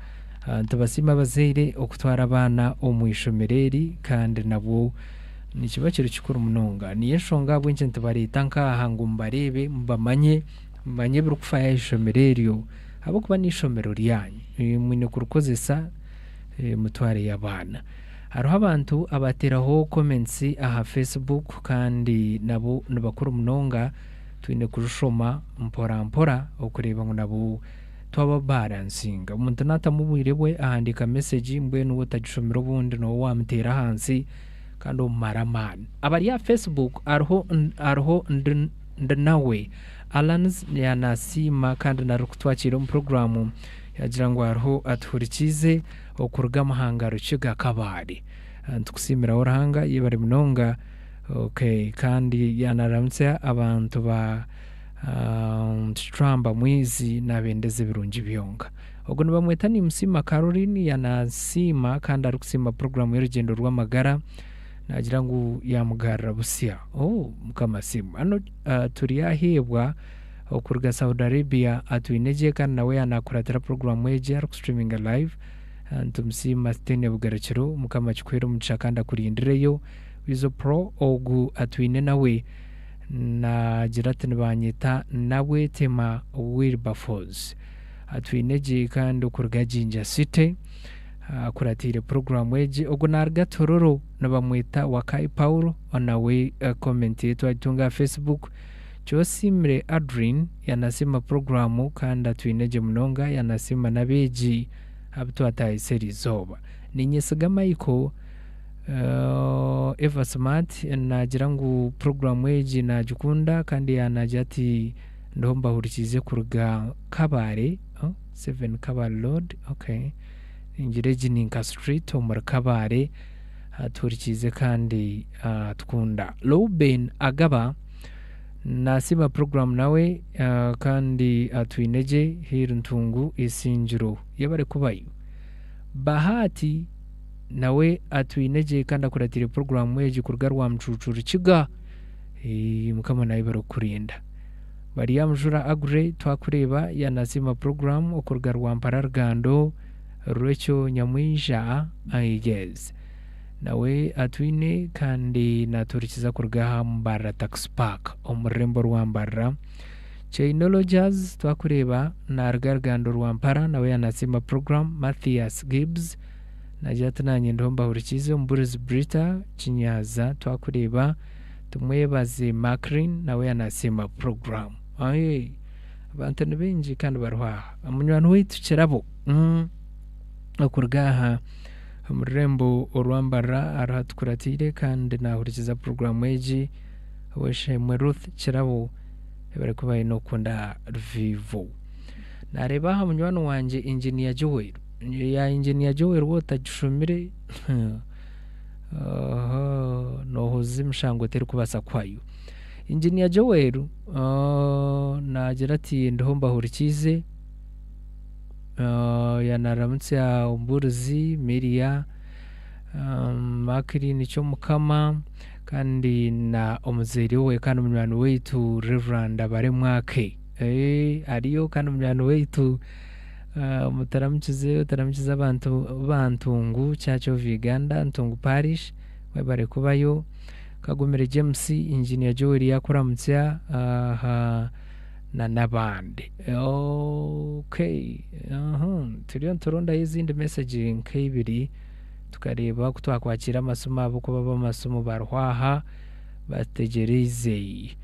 Nitubasiima abazaire okutwara abaana omu ishomero eri kandi nabwo nikiba kiri kikuru munonga. Niyo enshonga ahabw'enki nitubareeta nk'aha ngu mubareebe mubamanye, mumanye ebirikufayo aha ishomero eryo ahabw'okuba n'eishomero ryanyu mwine kurikozesa mutwareyo abaana. Hariho abantu abateeraho comments aha Facebook kandi nabo nibakuru munonga twine kuzishoma mpora mpora okureeba ngu nabo twaba balansinga. Omuntu naatamu obwire bwe ahandiika message mbwenu we otagishomire obundi nooba waamuteera ahansi kandi omumara amaani. Abari aha Facebook hariho hariho Ndinawe Alans yaanasiima kandi narikutwakiira omu puroguraamu yaagira ngu hariho atuhurikiize okuruga Muhanga Rukiga Kabale. Nitukusiimiraho Ruhanga yebare munonga. Okay, kandi yaanaramutsya abantu ba Kicwamba Mwizi naabendeza ebirungi byonka. Ogu nibamweta Nimusiima Caroline yaanasiima kandi arikusiima puroguraamu y'orugyendo rw'amagara naagira ngu yaamugarura busya. Oh, Mukama asiimwe. Hanu Turyaheebwa okuruga Saudi Arabia atwine gye kandi nawe yaanakuratira puroguraamu egi arikusitiriminga live. Nitumusiima tutaine bugarukiro. Mukama akikuheere omugisha kandi akurindireyo. Weasel Pro ogu atwine nawe naagira ati nibanyeta Nabwetema Wilberforce. Atwine gye kandi okuruga Jinja City akuratiire puroguraamu egi. Ogu naaruga Tororo nibamweta Wakai Paul nawe comment ye twagitunga aha Facebook. Kyosiimire Adrine yanasiima puroguraamu kandi atwine gye munonga yanasiima n'abeegi abu twatahisa eriizooba. Ninyesiga Michael Eva Smart naagira ngu puroguraamu egi naagikunda kandi yaanagira ati ndiho mbahurikiize kuruga Kabale, Seven Kabale Road, okay. Ningira egi ni nka street omuri Kabale atuhurikiize kandi atukunda. Reuben Agaba naasiima puroguraamu nawe kandi atwine gye Hill Ntungu Isingiro. Yebare kubayo. Bahati nawe atwine gye kandi akuratiire puroguraamu egi kuruga Rwamucuucu Rukiga. Mukama nayebare kukurinda. Baryamujura Aggrey twakureeba yanasiima puroguraamu okuruga Rwampara Rugando Rwekyo Nyamwija yes nawe atwine kandi natuhurikiza kuruga aha Mbarara Taxi Park omu rurembo rwa Mbarara. Chainologers twakureeba naruga Rugando Rwampara nawe yanasiima puroguraamu. Mathias Gibbs nagira ati nanye ndiho mbahurikiize. Omuburizi Brita Kinyaza twakureeba. Tumwebaze Macrin nawe yanasiima puroguraamu. Aye abantu ni baingi kandi bariho aha. Munywani waitu Kirabo okuruga aha omu rurembo orwa Mbarara ariho atukuratiire kandi naahurikiza puroguraamu egi ow'eishe-emwe Ruth Kirabo barikuba baine okukunda Ruvivo. Naareeba aha munywani wangye Engineer Joel, ya Engineer Joel waaba otagishomire Noohuza emishango terikubaasa kuhwayo. Engineer Joel naagira ati ndiho mbahurikiize, yaanaramutsya omubuurizi Miria, Mackline Kyomukama kandi na omuzaire we kandi munywani waitu Rev. Baremwake ariyo kandi munywani waitu. Mutaramukize otaramukize abantu ba Ntungu Church of Uganda Ntungu Parish mwebare kubayo. Kagumire James Engineer Joel yakuramutsya aha. Na n'abandi. Okay, turiyo niturondayo ezindi message nk'eibiri tukareeba ku twakwakiira amasimu ahabw'okuba ab'amasimu bariho aha bategyereize.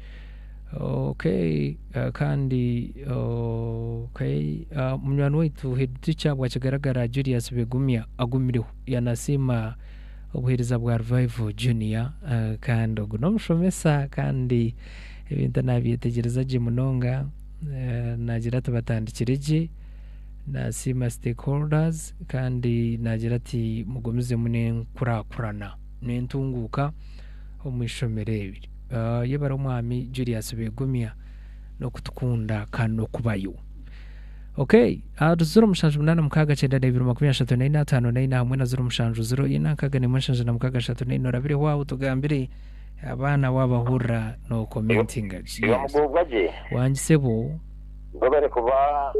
Okay, kandi okay, munywani waitu head teacher bwa Kigaragara Julius Begumya agumireho yanasiima obuheereza bwa Revival Junior kandi ogu n'omushomesa kandi ebintu naabyetegyereza gye munonga naagira ati batandikire gye nasiima stakeholders kandi naagira ati mugumizemu n'enkurakurana n'entunguuka omu ishomero eri. Yebare omwami Julius Begumya n'okutukunda kandi n'okubayo. Okay, ahari 0786 92 34 54 hamwe na 07 04 61 76 34 orabireho aho tugambire abaana wabahurira no commentinga gye. Iwe mugubwa gye. Wangi sebo. Webare kuba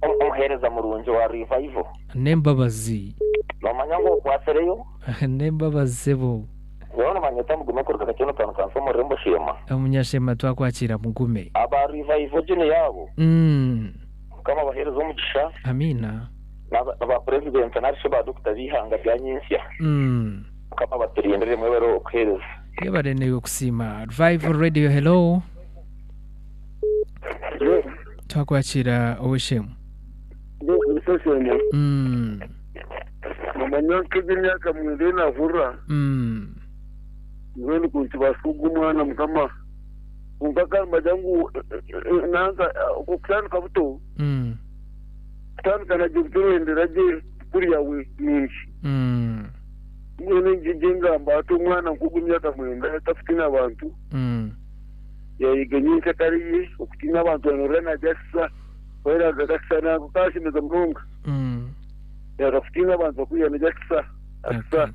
omuheereza murungi wa Revival. N'embabazi. Nomanya ngu okwatsireyo? N'embabazi sebo. Nyowe nibanyeta Mugume kuruga Kakyeeno Town Council omu rurembo Sheema. Omunyasheema twakwakira Mugume. Aba Revival Junior abo Mukama abahereze omugisha. Amiina. Na ba President narishi ba Doctor b'eihanga rya nyentsya. Mukama abaturindire mwebare okuhereza. Yebare naiwe kusiima. Revival Radio hello. Twakwakira ow'eishe-emwe. Nomanya nk'eby'emyaka mwenda ei naahurira, mbwenu ku nikibaasika ogu omwana Mukama kwonka kandi nibagira ngu nanka okutandika buto, kutandika nagye buto nohendera gye kuri yaawe nungi. Mbwenu egyo engamba hati omwana nk'ogu emyaka mwenda atakutiina bantu, yaayega nyenkyakare ye okutiina abantu yaanoorora naagye asisa, ku araaruga akasisa nanka kaashemeza munonga. Yaaza kutiina abantu bakuru yaanagira akisa akisa.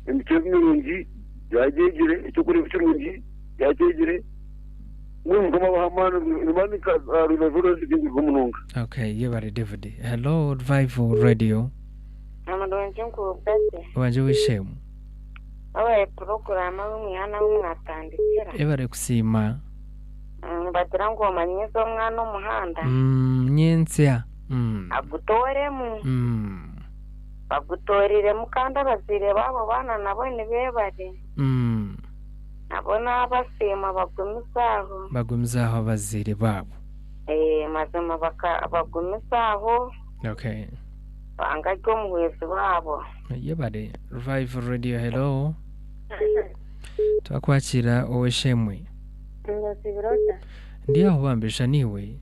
Emicwe mirungi yaagyegire, eky'okureeba kirungi yaakyegire. Mbwenu Mukama abahe amaani nimba nka Revival Radio munonga. Okay, yebare David. Hello Revival Radio. Omurungi nkubugaze. Wangye w'eishe-emwe. Mwebare puroguraamu ahu mwiha n'ahu mwatandikira. Yebare kusiima. Nibagira ngu omanyiize omwana omuhanda. Nyentsya. Agutooremu. Bagutooriremu kandi abazaire baabo baana nabo nibeebare. Nabo naabasiima bagumize aho. Bagumize aho abazaire baabo. Mazima bagumize aho. Okay. Ruhanga ari omuhwezi waabo. Yebare. Revival Radio hello. Twakwakira ow'eishe-emwe. Nosiibire ota? Ndi aho bambi shana iwe?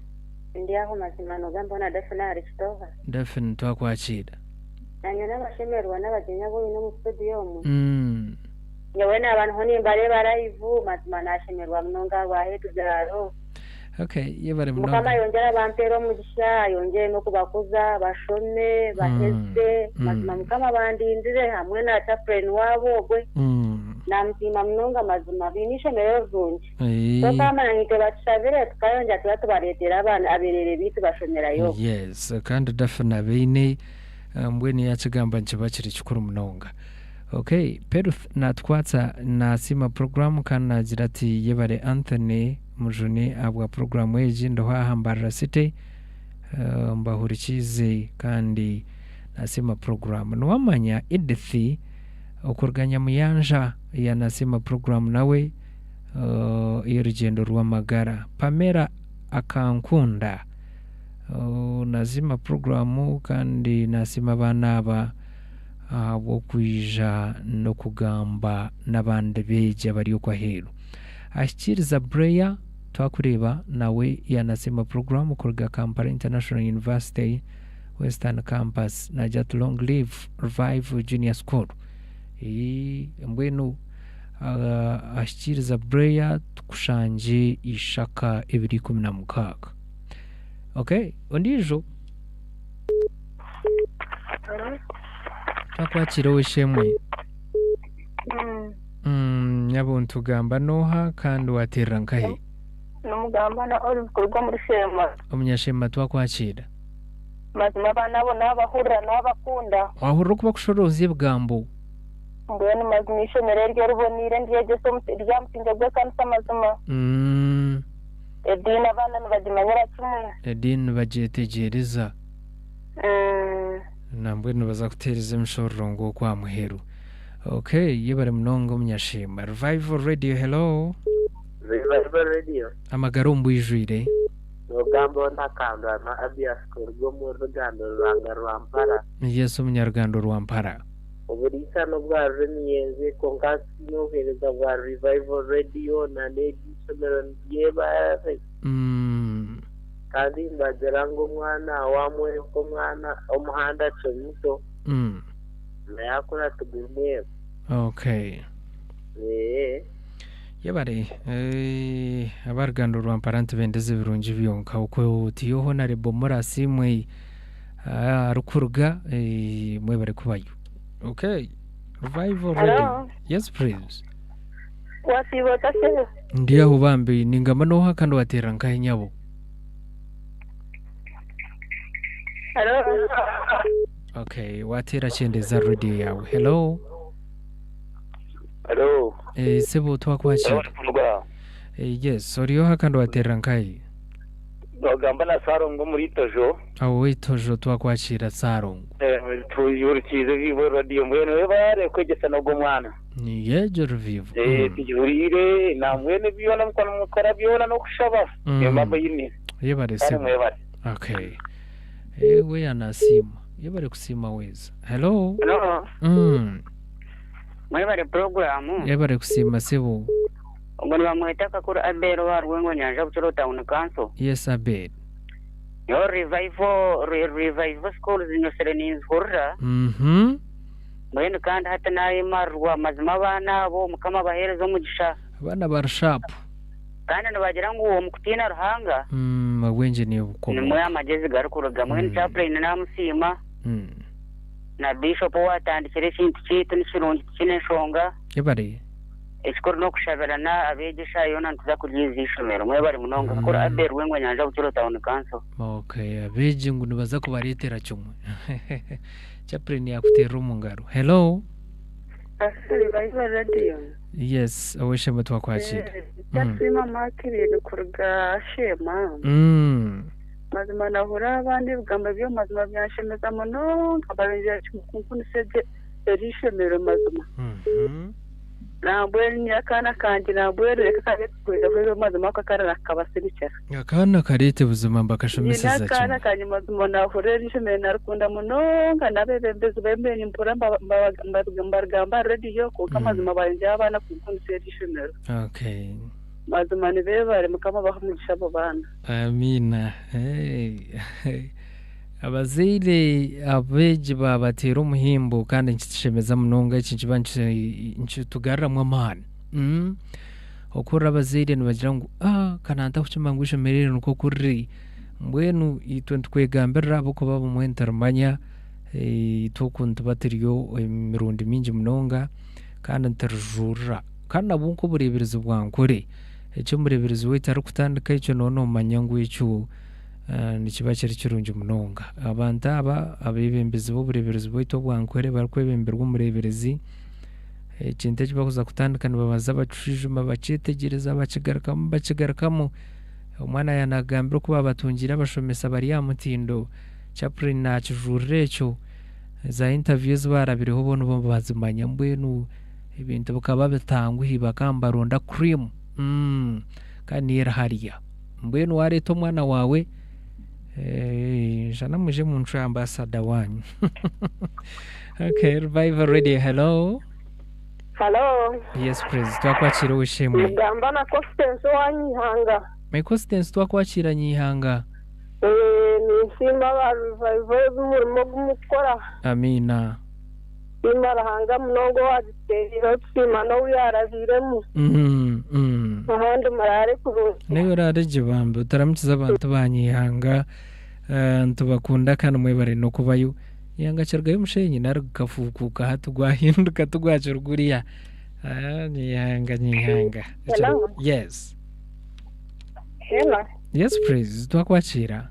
Ndi aho mazima nogamba hoona Daphne ahari Kitooha. Daphne twakwakira. Nanye nabashemererwa n'abagyenyi abu oine omu studio omu. Nyowe naaba ndiho nimbareeba live mazima nashemererwa munonga ahabwa Head Girl. Okay, yebare Mukama munonga. ayongyere abampeere omugisha, ayongyere n'okubakuza bashome, baheze. Mazima Mukama abandindire hamwe na chaplain waabo ogwe. Namusiima munonga mazima baine eishemererwa rirungi. Tokamanya naitwe batushabire tukayongyera tuba tubareetera abaana abereere baitu bashomerayo. Yes, kandi Daphne abaine mbwenu yakigamba nikiba kiri kikuru munonga. Okay, Peruth natukwatsa nasiima program kandi nagira ati yebare Anthony Mujuni ahabwa program egi ndiho aha Mbarara City mbahurikiize kandi nasiima program. Niwamanya Edith okuruga Nyamuyanja yanasiima program nawe ey'orugyendo rw'amagara. Pamela Akankunda nasiima program kandi nasiima abaana aba ahabw'okwija n'okugamba n'abandi beegi abari okwo aheeru. Ahikiiriza Breya twakureeba nawe yanasiima program kuruga Kampala International University Western Campus nagira ati long live Revival Junior School. Mbwenu ahikiiriza Breya tukushangye Ishaka ebiro 16. Okay, ondiijo twakwakira ow'eishe-emwe. Nyabo nitugamba n'oha kandi wateerera nkahi? Nimugamba na Olive kuruga omuri Sheema. Omunyasheema twakwakira. Mazima abaana abo naabahurira naabakunda. Waahurira oku bakushoroozya ebigambo? Mbwenu mazima eishomero eryo riboneire niryegyesa rya musinge gw'ekanisa mazima. Ediini abaana nibagimanyira kimwe. Ediini nibagyetegyereza. Nambwenu nibaza kuteereza emishororongo okwo aha muheru. Okay, yebare munonga omunyashemba. Revival Radio, hello. Revival Radio. Amagara omu bwijwire. Nogamba Ontakandwana Abias kuruga omu rugando Ruranga Rwampara. Yes omunyarugando Rwampara. Oburiisa n'obwa Ruremiyenzi kwonka nsiima obuheereza bwa Revival Radio na n'eri ishomero niryebare. Kandi nibagira ngu omwana wamworeka omwana omuhanda akiri muto nawe yakura tigumweba. Okay. Eeh. Yebare eh, abaruganda rwampara ntibendeza ebirungi byonka okwo tiyo Honorable Murasi imwe arikuruga eh, mwebare kubayo. Okay. Revival Hello. Radio. Yes please. Wasiiba ota sebo? Ndi aho bambi ningamba noha kandi wateera nkahe nyabo? Hello. Okay, wateera kyendeza radio yawe. Hello. Hello. Eh, sebo twakwakira. Hello. Eh, yes, ori oha kandi wateera nkahe? Nogamba na Sarongo omuri Itojo. Aho Itojo twakwakira Sarongo. Eh, Tuyurikize vivo radio mbwenu webare kwegyesa n'ogwo mwana. Ni yejo Revival. Eh, tugihuriire nambwenu byona mukono mukora byona n'okushaba. Niyo mpamvu yine. Yebare Kandi sebo. mwebare. Okay. Ewe anasiima. Yebare kusiima weza. Hello. Hello. Mwebare puroguramu. Yebare kusiima sebo. Ogwo nibamweta Kakuru Abel owa Rwengo Nyanja Bukiro Town Council. Yes Abel. Nyowe Revival Re- Revival Schools nyosire ninzihurira. Mbwenu kandi hati nayemarwa mazima abaana abo Mukama abaheereze omugisha. Abaana bari sharp. Kandi nibagira ngu omu kutiina Ruhanga Obwengye niyo bukomoka. nimwo amagyezi garikuruga. Mbwenu chaplain namusiima na bishop owatandikire ekintu kyaitu nikirungi tikiine nshonga. Yebare. Ekikuru n'okushabirana abeegyesa yoona nituza kuryiza eishomero. Mwebare munonga. Kakuru Abel Rwengwa Nyanja Bukiro Town Council. Okay, abeegi ngu nibaza kubareetera kimwe. Chaplain yakuteerera omu ngaro. Hello. Revival Radio. Yes, ow'eishe-emwe twakwakira. Kyasiima Makirini kuruga Sheema. Mazima nahurira abandi ebigambo by'omu mazima byanshemeza munonga barongyera kimwe kunkunisa gye eri ishomero mazima. Nambwenu nyowe akaana kangye nambwenu reka kabe kwija kuhurira mazima ako akarara kakabasirikira. Akaana kareete buzima Nyine mbakashomeseza akaana kimwe. kangye mazima nahurira eri ishomero narikunda munonga n'abebembezi bembe nimpurira mbarigamba aha rediyo kwonka mazima bayongyera abaana kunkundisa eri ishomero. Okay. Mazima nibeebare Mukama abahe omugisha abo baana. Amiina. Hey. Abazaire abeegi babateera omuhimbo kandi nikitushemeza munonga eki nikiba nikitugaruramu amaani. Okuhurira abazaire nibagira ngu ah ka nantakukimanya ngu eishomero eri nikwo ku riri. Mbwenu itwe nitukwegambirira ahabw'okuba obumwe niturimanya itwe oku nituba turiyo emirundi mingi munonga kandi niturijurira. Kandi nabwo nk'obureeberezi bwa Nkore, eki omureeberezi waitu arikutandika ekyo nooba noomanya ngu ekyo nikiba kiri kirungi munonga. Abantu aba abeebembezi b'obureeberezi bwaitu obwa Nkore barikwebemberwa omureeberezi, ekintu eki barikuza kutandika nibabanza bakishwijuma bakyetegyereza bakigarukamu bakigarukamu. Omwana yaanagambira oku baabatungiire abashomesa bari aha mutindo, chaplain naakijurira ekyo, za interview ezi baarabireho bo nibo bazimanya mbwenu ebintu bikaba bitanguhi bakaba nibaronda cream kandi niyo eri hariya. Mbwenu waareeta omwana waawe eh, nshana mwije muncwe ambassador wanyu. Okay, Revival Radio, hello. Hello. Yes, please. Twakwakira ow'eishe-emwe. Mugamba na Constance owa Nyihanga. My Constance twakwakira Nyihanga. Eh, ninsiima aba Revival ebi murimo gumukukora. Amiina. Siima Ruhanga munonga owagiteerireho tusiima n'ou yaarabiiremu. Ahandi muraare kurungi. Niiwe oraare gye bambi otaramukiza abantu ba Nyihanga eh, nitubakunda kandi mwebare n'okubayo. Nyihanga kirugayo omushenyi nari gukafuukuuka hati gwahinduka tigwakiri guriya. Ah, Nyihanga Nyihanga. Hello. Yes. Hello. Yes please, twakwakira.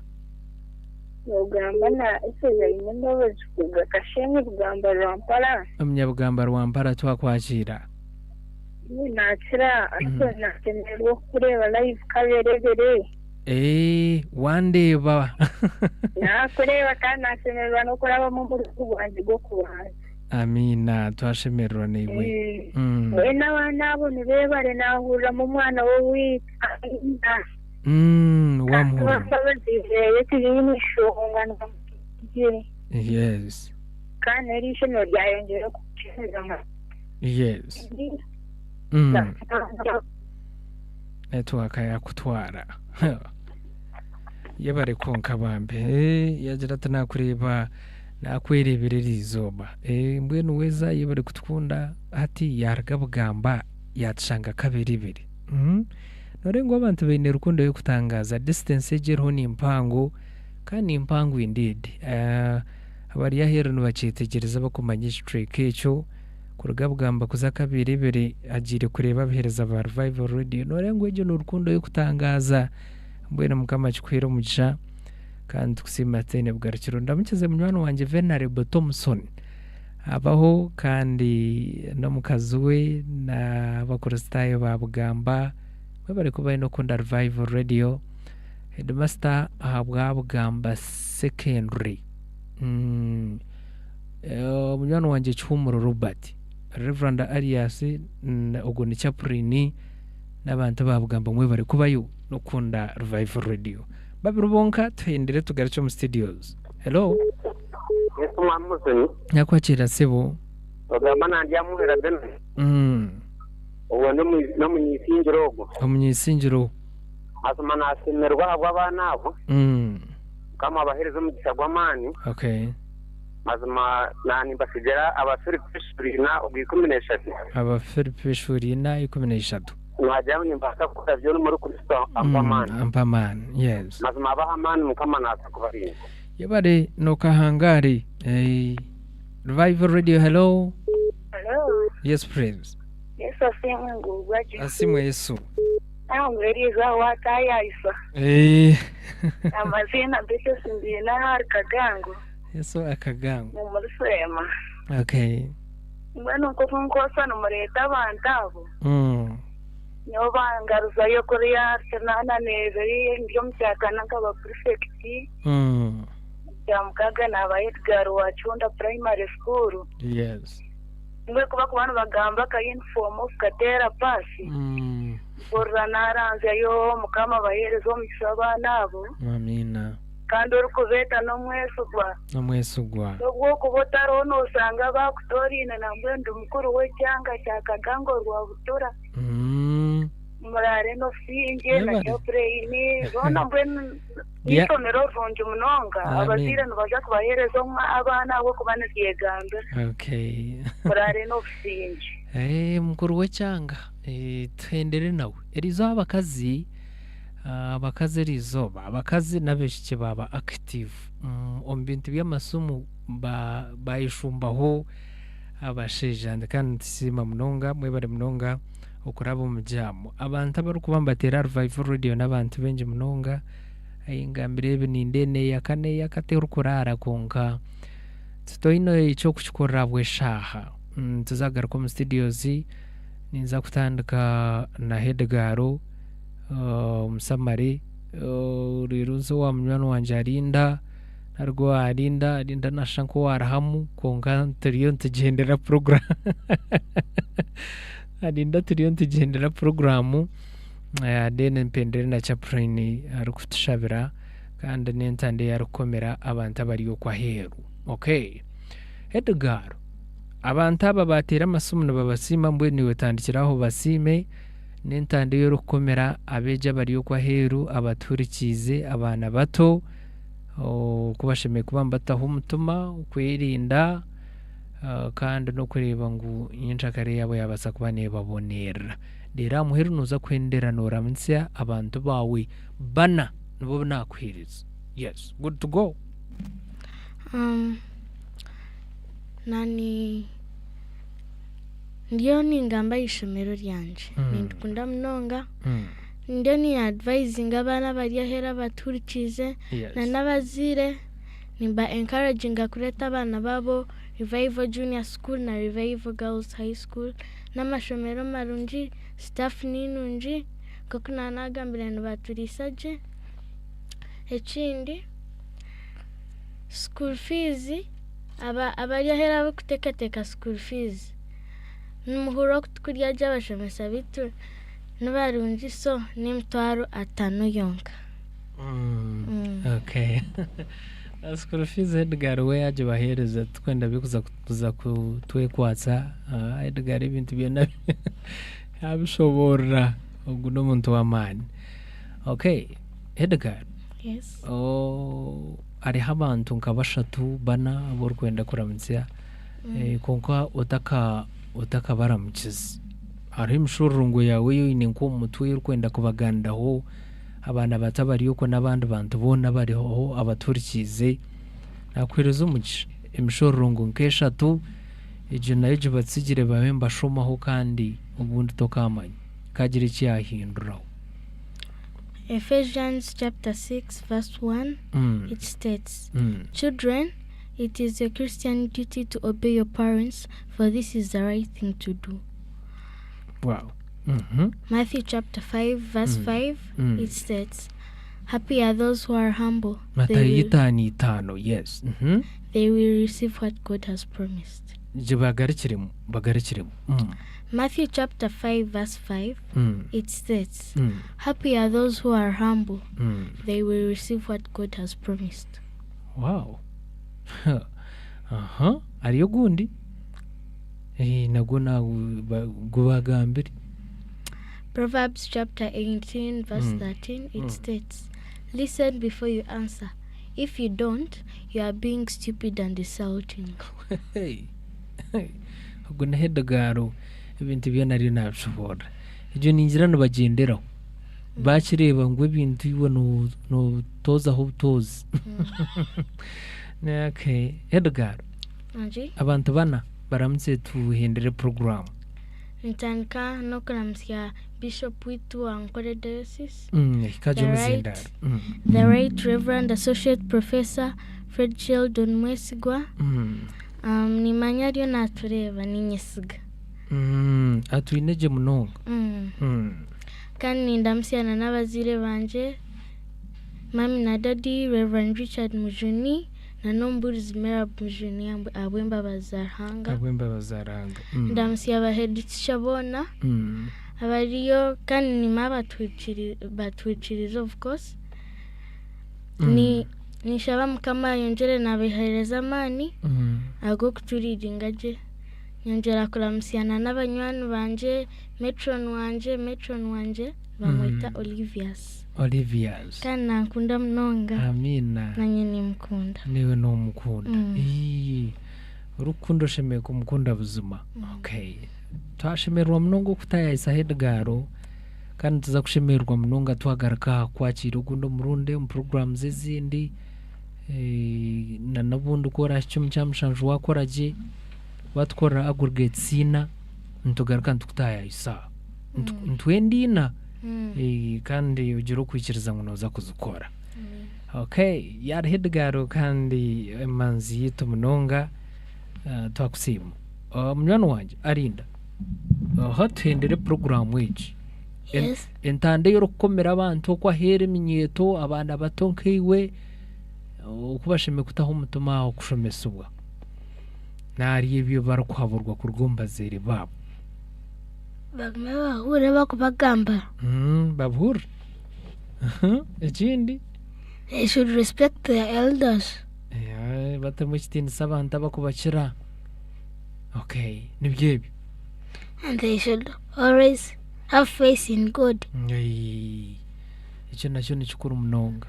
Nogamba na Isezerine Mbabazi kuruga Kashenyi Rugamba Rwampara. Omunyabugamba Rwampara twakwakira. Nakira ariko nashemererwa okukureeba live kaberebere. Eeh wandeeba. Nakureeba kandi nashemererwa n'okurabamu omurundi gwangye gw'okubanza. Amiina twashemererwa naiwe. Mbwenu abaana abo nibebare nahuriramu omwana w'owaitu Amina. Wamuhurira. Kandi abaziireyo tibaine nshonga nibamugye. Yes. Kandi n'eri ishomero ryayongyera okushemeza. Yes. Network yakutwara. Yebare kwonka bambe. Eh, yagira ati nakureeba nakwereebera eri izooba. Eh, mbwenu weza yebare kutukunda hati yaruga Bugamba yatushanga Kaberebere. Mm. Noreeba ngu abantu baine rukundo y'okutangaaza distance egi eriho ni mpango kandi ni mpango indeed. Uh, abari aheeru nibakyetegyereza bakumanya ekicweka ekyo. Kuruga Bugamba kuza Kaberebere agiire kureeba abaheereza ba Revival Radio. Nooreeba ngu egyo ni rukundo y'okutangaaza. Mbwenu Mukama akikuheere omugisha kandi tukusiima tutaine bugarukiro. Ndamukize munywani wangye Venerable Thompson abaho kandi n'omukazi we n'abakristaayo ba Bugamba mwebare kuba n'okukunda Revival Radio. Headmaster ahabwa Bugamba Secondary. Mm. Munywani wangye Kihumuro Robert, Rev. Arias ogwo ni chaplain n'abantu aba Bugamba mwebare kubayo n'okukunda Revival Radio. Babiri bonka tuhendere tugarukye omu studios. Hello. Yesu mwami Musoni. Nyakwakiira sebo. Ogamba nandyamuhwera Benon. Ogwo n'omunyisingiro ogwo. Omunyisingiro. Mazima nashemererwa ahabw'abaana abo. Mukama abahereze omugisha gw'amaani. Okay. Mazima na nimbasigira Abafilipi eshuura ina ogwa 13. Abafilipi eshuura ina 13. Naagira ngu nimbaasa kukora byona omuri Kristo ampa amaani. Ampa amaani, yes. Mazima abaha amaani Mukama naaza kubarinda. Yebare nokahangare. Hey. Revival Radio, hello. Hello. Yes, please. Yesu asiimwe nguubwa gye. Asiimwe Yesu. Nangwa eriizooba waataayaayisa. Eh. Amaziina Beatrice Mbiina ahari Kagango. Yesu Akagango. Omuri Sheema. Okay. Mbwenu nk'oku nkoosa nimureeta abantu abo. Nyowe bangaruzayo kuriya ahari kinaana n'ebiri ndi omu kyakana nkaba purifekiti. Kyamukaaga naaba headgirl wa Kihunda Primary School. Yes. Mbwenu ku bakuba nibagamba aka yunifoomu kukateera paasi, mpurira naaranzyayo Mukama abaheereze omugisha abaana abo. Amiina. Kandi orikubeeta n'omwesigwa. N'omwesigwa. N'obu okuba otariho noosanga baakutoraine nambwenu ndi mukuru w'ekyanga kya Kagango Rwabutura. Muraare n'obusingye na Yebare. Chaplain boona mbwenu n'eishomero rirungi munonga. Amiina. Abazaire nibaza kubaheereza abaana ahabw'okuba niryegambira. Okay. Muraare n'obusingye. Eh, mukuru w'ekyanga eh, tuhendere nawe. Eriizooba abakazi ah, abakazi eriizooba abakazi n'abaishiki baaba active omu bintu by'amasimu ba- bayeshumbaho abashaija kandi nitusiima munonga mwebare munonga okuraba omu jaamu. Abantu abarikuba nibateera Revival Radio n'abantu baingi munonga. Engambiro ebi nindeeba neeyaka neeyaka terikuraara kwonka titoine eky'okukikorera ahabw'eshaaha. Nituza kugaruka omu studios ninza kutandika na head girl omusamare reero nze owa munywani wangye Arinda naruga owa Arinda, Arinda nashusha nk'owaruhamu kwonka turiyo nitugyendera program Arinda turiyo nitugyendera puroguraamu then mpendere na chaplain arikutushabira kandi n'entanda ei arikukomera abantu abari okwo aheeru. Okay. Head girl, abantu aba baateera amasimu nibabasiima mbwenu iwe tandikira aho obasiime n'entanda ei orikukomera abeegi abari okwo aheeru abatuhurikiize abaana bato oku bashemereire kuba nibataho omutima okwerinda kandi n'okureeba ngu nyenkyakare yaabo yaabaasa kuba neebabonerera. Reero aha muheru nooza kuhendera nooramutsya abantu baawe bana nibo bu naakuheereza. Yes, good to go. Nani ndiyo ningamba aha ishomero ryangye nindikunda munonga ndiyo ni advisinga abaana abari aheeru abatuhurikiize Yes. na n'abazaire nimba encouraginga kureeta abaana baabo. Revival Junior School na Revival Girls High School n'amashomero marungi, staff ni nungi nk'oku naanagambire nibaturiisa gye. Ekindi school fees aba abari aheeru abarikuteekateeka school fees nimuhurira oku tukurya gye abashomesa baitu nibarungi so n'emitwaro ataano yonka. Okay. School fees Edgar we yagibaheereza tikwenda bikuza kuza kutwekwatsa ah, Edgar ebintu byona yabishoboorora ogu n'omuntu w'amaani. Okay, Edgar Yes. oh, hariho abantu nka bashatu bana abu orikwenda kuramutsya eh, kwonka otaka otakabaramukize hariho emishororongo yaawe ei oine nk'omu mutwe ei orikwenda kubaganiraho abaana bato abari okwo n'abandi bantu boona abariho abatuhurikiize naakuheereza omugisha emishororongo nk'eshatu egyo nayo gibatsigire babe nibashomaho kandi obundi tokaamanya kaagira eki yaahinduraho. Ephesians chapter 6 verse 1 it states, Children, it is your Christian duty to obey your parents, for this is the right thing to do. Wow. Matthew chapter 5 verse 5 it states, Happy are those who are humble. They Matayo will, itaano itaano yes. they will receive what God has promised. Gye bagarukiremu bagarukiremu. Matthew chapter 5 verse 5 it states, Happy are those who are humble. They will receive what God has promised. Wow. Aha, hariyo ogundi? Eh, nagwo nawe gubagambire. Proverbs chapter 18 verse 13 it states, Listen before you answer. If you don't, you are being stupid and insulting. Hey. Ogu na Edgar ebintu byona ariyo nabishoboorora. Egyo ningira nibagyenderaho. Bakireeba ngu ebintu iwe nootoozaho obutoozi. Okay. Edgar, Angie, abantu bana baramutse tuhendere puroguraamu. nitandika n'okuramutsya Bishop waitu wa Ankole Diocese, Hika gye The omuzindaaro. The Right Reverend Associate Professor Fred Sheldon Mwesigwa. Nimanya ariyo naatureeba niinyesiga. Atwine gye munonga. Kandi nindamutsya na n'abazaire bangye, mami na dadi, Reverend Richard Mujuni na n'omubuurizi Merab Mujuni ahabw'embabazi za Ruhanga. Ahabw'embabazi za Ruhanga. Ndamutsya aba head teacher boona abariyo kandi nimwe batuhikirize of course. Ni ninshaba Mukama ayongyere naabaheereza amaani ag'okuturiidinga gye. Nyongyera kuramutsya na n'abanywani bangye, matron wangye, matron wangye bamweta Olivias. Olivias. Kandi nankunda munonga. Amiina. Nanye nimukunda. Niiwe noomukunda. Ii, orikukunda oshemereire kumukunda buzima. Okay. Twashemererwa munonga okutaayaayisa Edgar kandi nituza kushemererwa munonga twagaruka aha kukwakiira ogundi omurundi omu puroguraamu ezindi eh, na n'obundi ku oraahikye omu kyamushanju waakora gye waatukorera aggregates ina nitugaruka nitukutaayaayisa aha. Nitu- Nitwenda ina Eh, kandi ogire okwikiriza ngu nooza kuzikora. Okay, yaariho Edgar kandi emanzi yaitu munonga ah, twakusiima. Ah, munywani wangye arinda aha tuhendere puroguraamu egi. Yes. Entanda ei orikukomera abantu oku aheera eminyeeto abaana bato nkaiwe oku bashemereire kutaho omutima aha kushomesibwa nari ebi barikuhaburwa kuruga omu bazaire baabo. Bagume bahuurire barikubagambira. Babuhurire. Ekindi? They should respect their elders. Eh, batemu ekitiinisa abantu abakubakira. Okay, nibyo ebyo. And they should always have faith in God. Ei, ekyo nakyo ni kikuru munonga.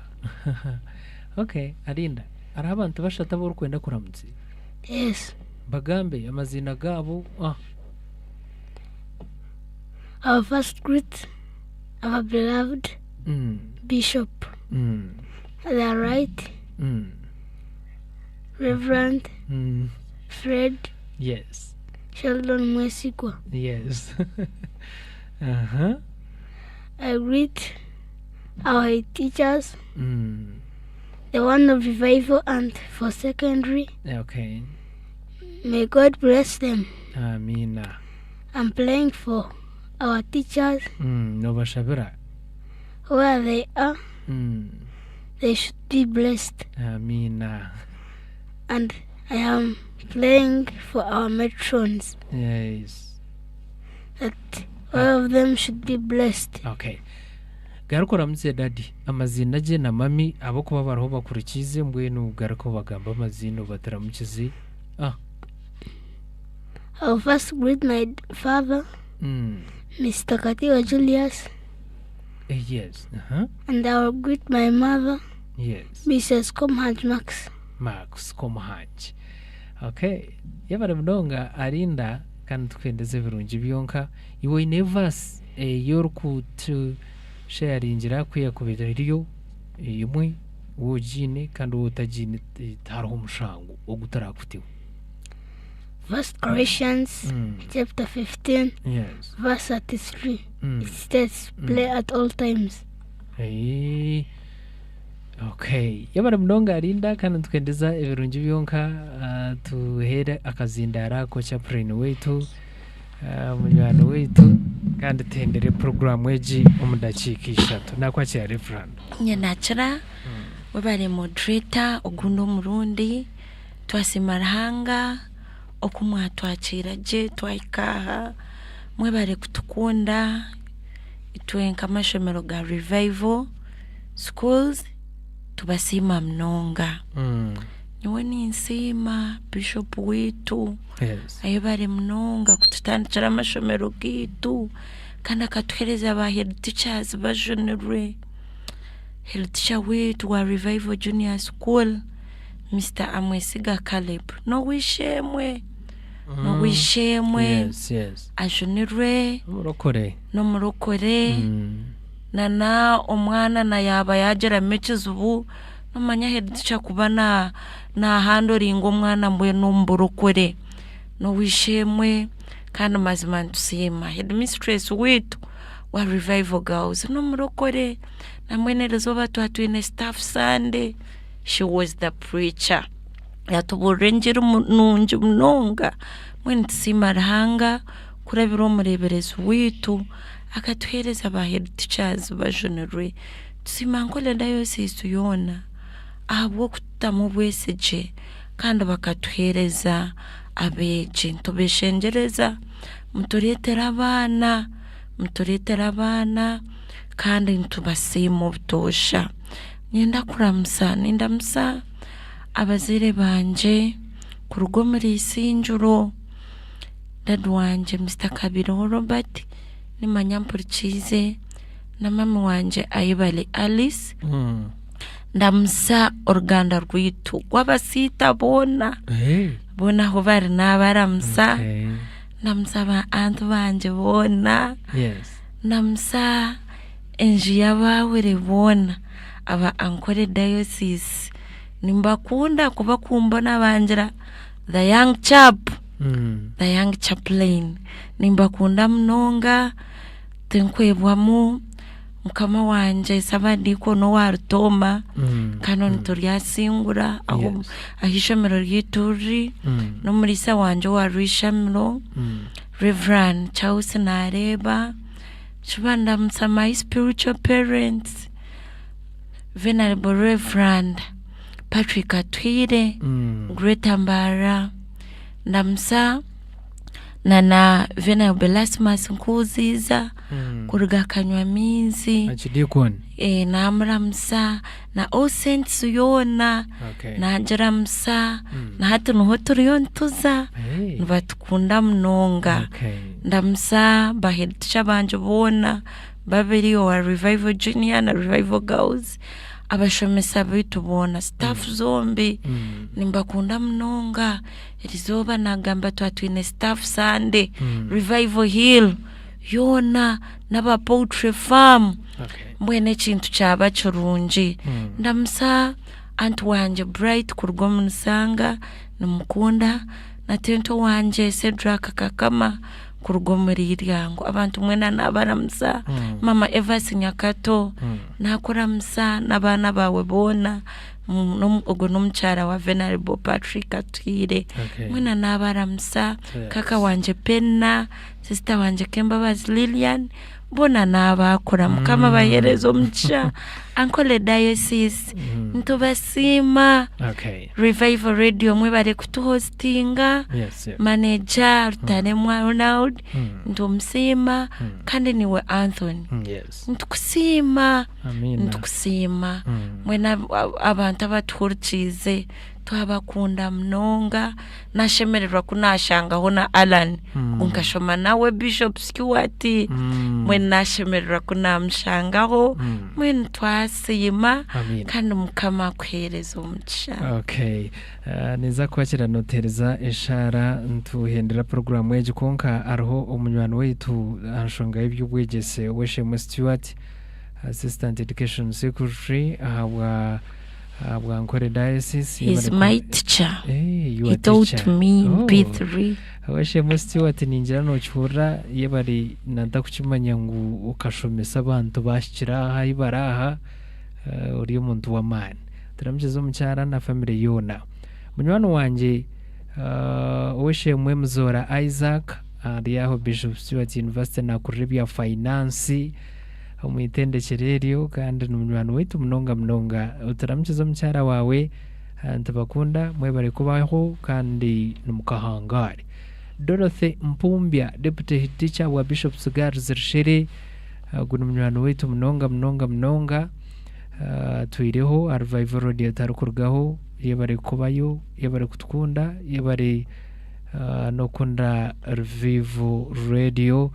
Okay, Arinda, hariho abantu bashatu abu orikwenda kuramutsya? Yes. Bagambe amaziina gaabo. Ah. Our first greet our beloved Bishop, the Right Reverend Fred Yes. Sheldon Mwesigwa. Yes. uh-huh. I greet our teachers, the one of revival and for secondary, Okay. May God bless them. Amiina. I'm praying for our teachers Noobashabira. where they are. They should be blessed. Amiina. And I am praying for our matrons Yes. that all of them should be blessed. Okay. Garuka oramutsye dadi amaziina gye na mami ahabw'okuba bariho bakurikiize mbwenu garuka obagambe amaziina obaturamukize. Ah. I'll first greet my father, Mr. Katiwa Julius, Yes. Uh-huh. and I will greet my mother, Yes. Mrs. Komhaj Max. Max Komuhangi. Okay. Yebare munonga Arinda kandi tukwendeze ebirungi byonka. Iwe oine verse ei orikutusharingira ku yakubaire eriyo emwe waaba ogiine kandi waaba otagiine tihariho omushango ogutarakuteho. First Corinthians chapter 15 Yes. verse 33. It states, Pray at all times. Eeh. Okay. Yebare munonga Arinda kandi nitukwendeza ebirungi byonka ah, tuheere akazindaaro ako chaplain waitu ah, munywani waitu kandi tuhendere puroguraamu egi omu dakiika ishatu. Nakwakira Reverand. Nye nakira webare moderator ogundi omurundi twasiima Ruhanga oku mwatwakiira gye twahika aha mwebare kutukunda itwe nk'amashomero ga Revival Schools tubasiima munonga. Nyowe ninsiima Bishop waitu Yes. ayebare munonga kututandikira amashomero gaitu kandi akatuheereza ba head teachers bajunirwe. Head teacher waitu wa Revival Junior School Mr Amwesiga Caleb n'ow'eishe-emwe n'ow'eishe-emwe Yes, yes. ajunirwe Omurokore. n'omurokore nana omwana na yaaba yaagiramu ekizibu nomanya head teacher kuba na nahandoringa omwana mbwenu omu burokore n'ow'eishe-emwe kandi mazima nitusiima. Head mistress waitu wa Revival Girls n'omurokore nambwenu erizooba twaba twine staff Sunday she was the preacher yaatubuurira engiri nungi munonga mbwenu nitusiima Ruhanga kurabira omu mureeberezi waitu akatuheereza ba head teachers bajunirwe. Tusiima Ankole Diocese yoona ahabw'okututamu obwesigye kandi bakatuheereza abeegi. Nitubeshengyereza mutureetere abaana, mutureetere abaana kandi nitubasiima obutoosha. Niinyenda kuramusa, nindamusa abazaire bangye kuruga omuri Isingiro, dadi wangye Mr Kabireho Robert nimanya ampurikiize na mami wangye Ayebare Alice, ndamusa oruganda rwaitu rw'abasiita boona, boona ahu bari naabaramusa, ndamusa ba anti bangye boona, ndamusa enju y'abaahuri boona aba Ankole Diocese, nimbakunda kuba kumbona bangira the young chap, the young chaplain, nimbakunda munonga tinkwebwamu mukama wangye Saabadiikoni owa Rutooma kandi onu turyasingura ahu ahu eishomero ryaitu riri n'omuriisa wangye owa Rwishamiro Rev Charles Naareeba, nshube ndamutsa my spiritual parents Venerable Rev Patrick Atwire Greater Mbarara, ndamutsa na na Venerable Erasmus Nkuziiza kuruga Kanywamiizi Archdeacon. Naamuramusa na All Saints yoona Okay. naagiramusa na hati niho turiyo nituza Hey. nibatukunda munonga. Okay. Ndamusa ba head teacher bangye boona babiri owa Revival Junior na Revival Girls, abashomesa baitu boona, staff zombi nimbakunda munonga. Erizooba naagamba twaba twine staff Sunday, Revival Hill yoona n'aba poultry farm Okay. mbwenu ekintu kyaba kirungi. Ndamusa anti wangye Bright kuruga omu Nisanga nimukunda na tento wangye Cedric Kakama kuruga omuri Iryango. Abantu mwena naabaramusa, Mama Evans Nyakato naakuramusa n'abaana baawe boona. Ogwo n'omukyara wa Venerable Patrick Atuhaire. Okay. Mwena naabaramusa. Yes. Kaka wangye Penina, sister wangye Kembabazi Lilian, boona naabaakura. Mukama abaheereze omugisha. Ankole Diocese, nitubasiima. Okay. Revival Radio mwebare kutuhostinga. Yes, yes. Manager Rutaremwa Ronald, nitumusiima. Kandi niiwe Anthony. Yes. Nitukusiima. Amiina. Nitukusiima. Mbwenu abantu abatuhurikiize twabakunda munonga. Nashemererwa ku naashangaho na Allan ngu nkashoma nawe Bishop Stuart. Mbwenu nashemererwa ku naamushangaho. Mbwenu twasiima Amiina. kandi Mukama akuheereze omugisha. Okay. Ninza kukwakira noteereza eshaara nituhendera puroguraamu egi kwonka hariho omunywani waitu aha nshonga y'eby'obwegyese Ow'eishe-emwe Stuart Assistant Education Secretary ahabwa ahabwa Ankole Diocese. He is my teacher. Hey, you He are taught teacher. me in Oh. P3. Ow'eishe-emwe Stuart ningira nookihurira yebare nantakukimanya ngu okashomesa abantu baahikire aha ahi bari aha ori omuntu w'amaani. Turamukize omukyara na famire yoona. Munywani wangye ow'eishe-emwe Muzoora Isaac ari aho Bishop Stuart University naakurira ebya finance omu itendekyero eryo kandi ni munywani waitu munonga munonga. Turamukize omukyara waawe, nitubakunda mwebare kubaho kandi nimukahangaare. Dorothy Mpumbya, Deputy Head Teacher wa Bishop's Girls Rushere, ogu ni munywani waitu munonga munonga munonga. Atwireho aha Revival Radio tarikurugaho, yebare kubayo, yebare kutukunda, yebare n'okukunda Revival Radio,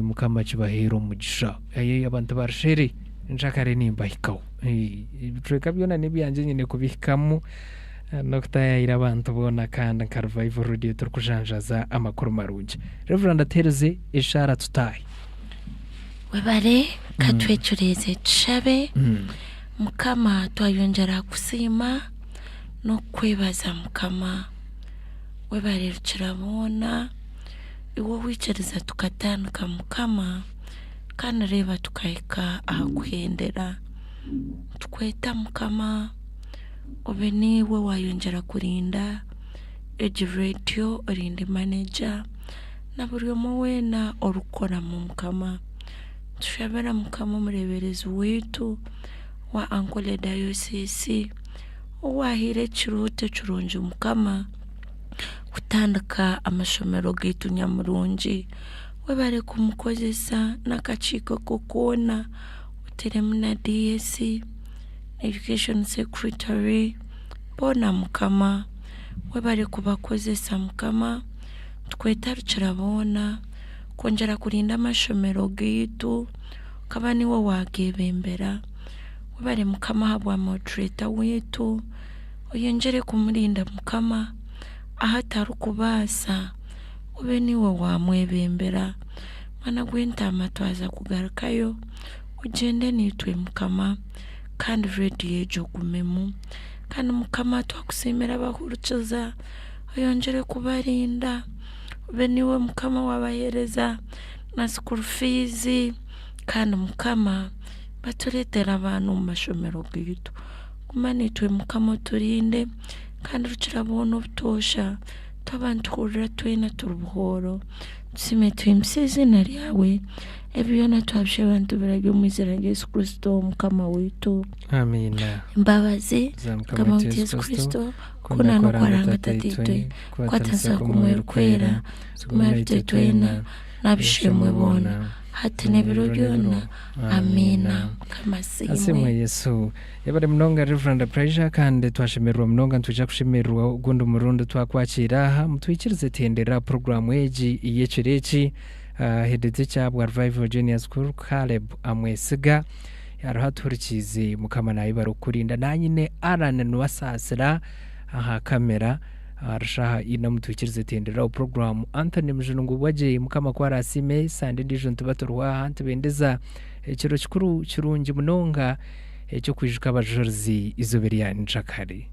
Mukama akibaheere omugisha. Abantu ba Rushere nshakare nimbahikaho. Ebicweka byona n'ebyangye nyine kubihikamu n'okutaayaayira abantu boona kandi nka Revival Radio turikujanjaaza amakuru marungi. Rev. Atuheereze eshaara tutaahe. Webare ka twecureeze tushabe. Mukama twayongyera kukusiima n'okukwebaza Mukama. Webare Rukira boona, iwe owikiriza tukatandika Mukama kandi reeba tukahika aha kuhendera. Nitukweta Mukama obe niiwe waayongyera kurinda egi reediyo, orinde maneja na buri omwe weena orikukoramu Mukama. Nitushabira Mukama omureeberezi waitu owa Ankole Diocese owaahaire ekirooto kirungi Mukama kutandika amashomero gaitu nyamurungi. Webare kumukozesa n'akakiiko ke koona oteremu na DS, Education Secretary, boona Mukama webare kubakozesa Mukama. Nitukweta Rukira boona kwongyera kurinda amashomero gaitu okaba niiwe waagebembera. Webare Mukama ahabwa moderator waitu, oyongyere kumurinda Mukama ahu atarikubaasa obe niiwe waamwebembera. Mwana gw'entaama twaza kugarukayo ogyende naitwe Mukama kandi reediyo egyo ogumemu. Kandi Mukama twakusiimira abahurikiza oyongyere kubarinda obe niiwe Mukama waabaheereza na school fees kandi Mukama batureetere abaana omu mashomero gaitu. Guma naitwe Mukama oturinde kandi Rukira boona obutoosha twaba nituhurira twena turi buhooro. Tusiime tuhimbise eiziina ryawe, ebi byona twabishaba nitubirabya omu eiziina rya Yesu Kristo Mukama waitu. Amiina. Embabazi Za Mukama Mukama waitu waitu Yesu Yesu Kristo, Kristo, kukundana kukundana n'okwaranga kwaranga Tataitwe, Tataitwe, kukwatanisa kukwatanisa kw'Omwoyo kw'Omwoyo Orikwera, Orikwera, kuguma kuguma naitwe naitwe twena, twena, n'ab'eishe-emwe n'ab'eishe-emwe boona, boona, hati n'ebiro n'ebiro byona. n'ebiro. Amiina. Amiina. Mukama Asiimwe asiimwe. Yesu. Yebare munonga Reverend Pressure kandi twashemererwa munonga nitwija kushemererwa ogundi murundi twakwakiira aha mutwikirize tuhendera puroguraamu egi ey'ekiro eki. Head teacher bwa Revival Junior School Caleb Amwesiga ariho atuhurikiize Mukama nayebare okukurinda nanyine Allan Niwasaasira aha kamera Aha shaaha ina mutwikirize tuhendere puroguraamu Anthony Mujuni ngubwa gye Mukama ku araasiime sande endiijo nituba turiho aha nitubendeza ekiro kikuru kirungi munonga eky'okwijuka abajurizi eizooba erya nkyakare.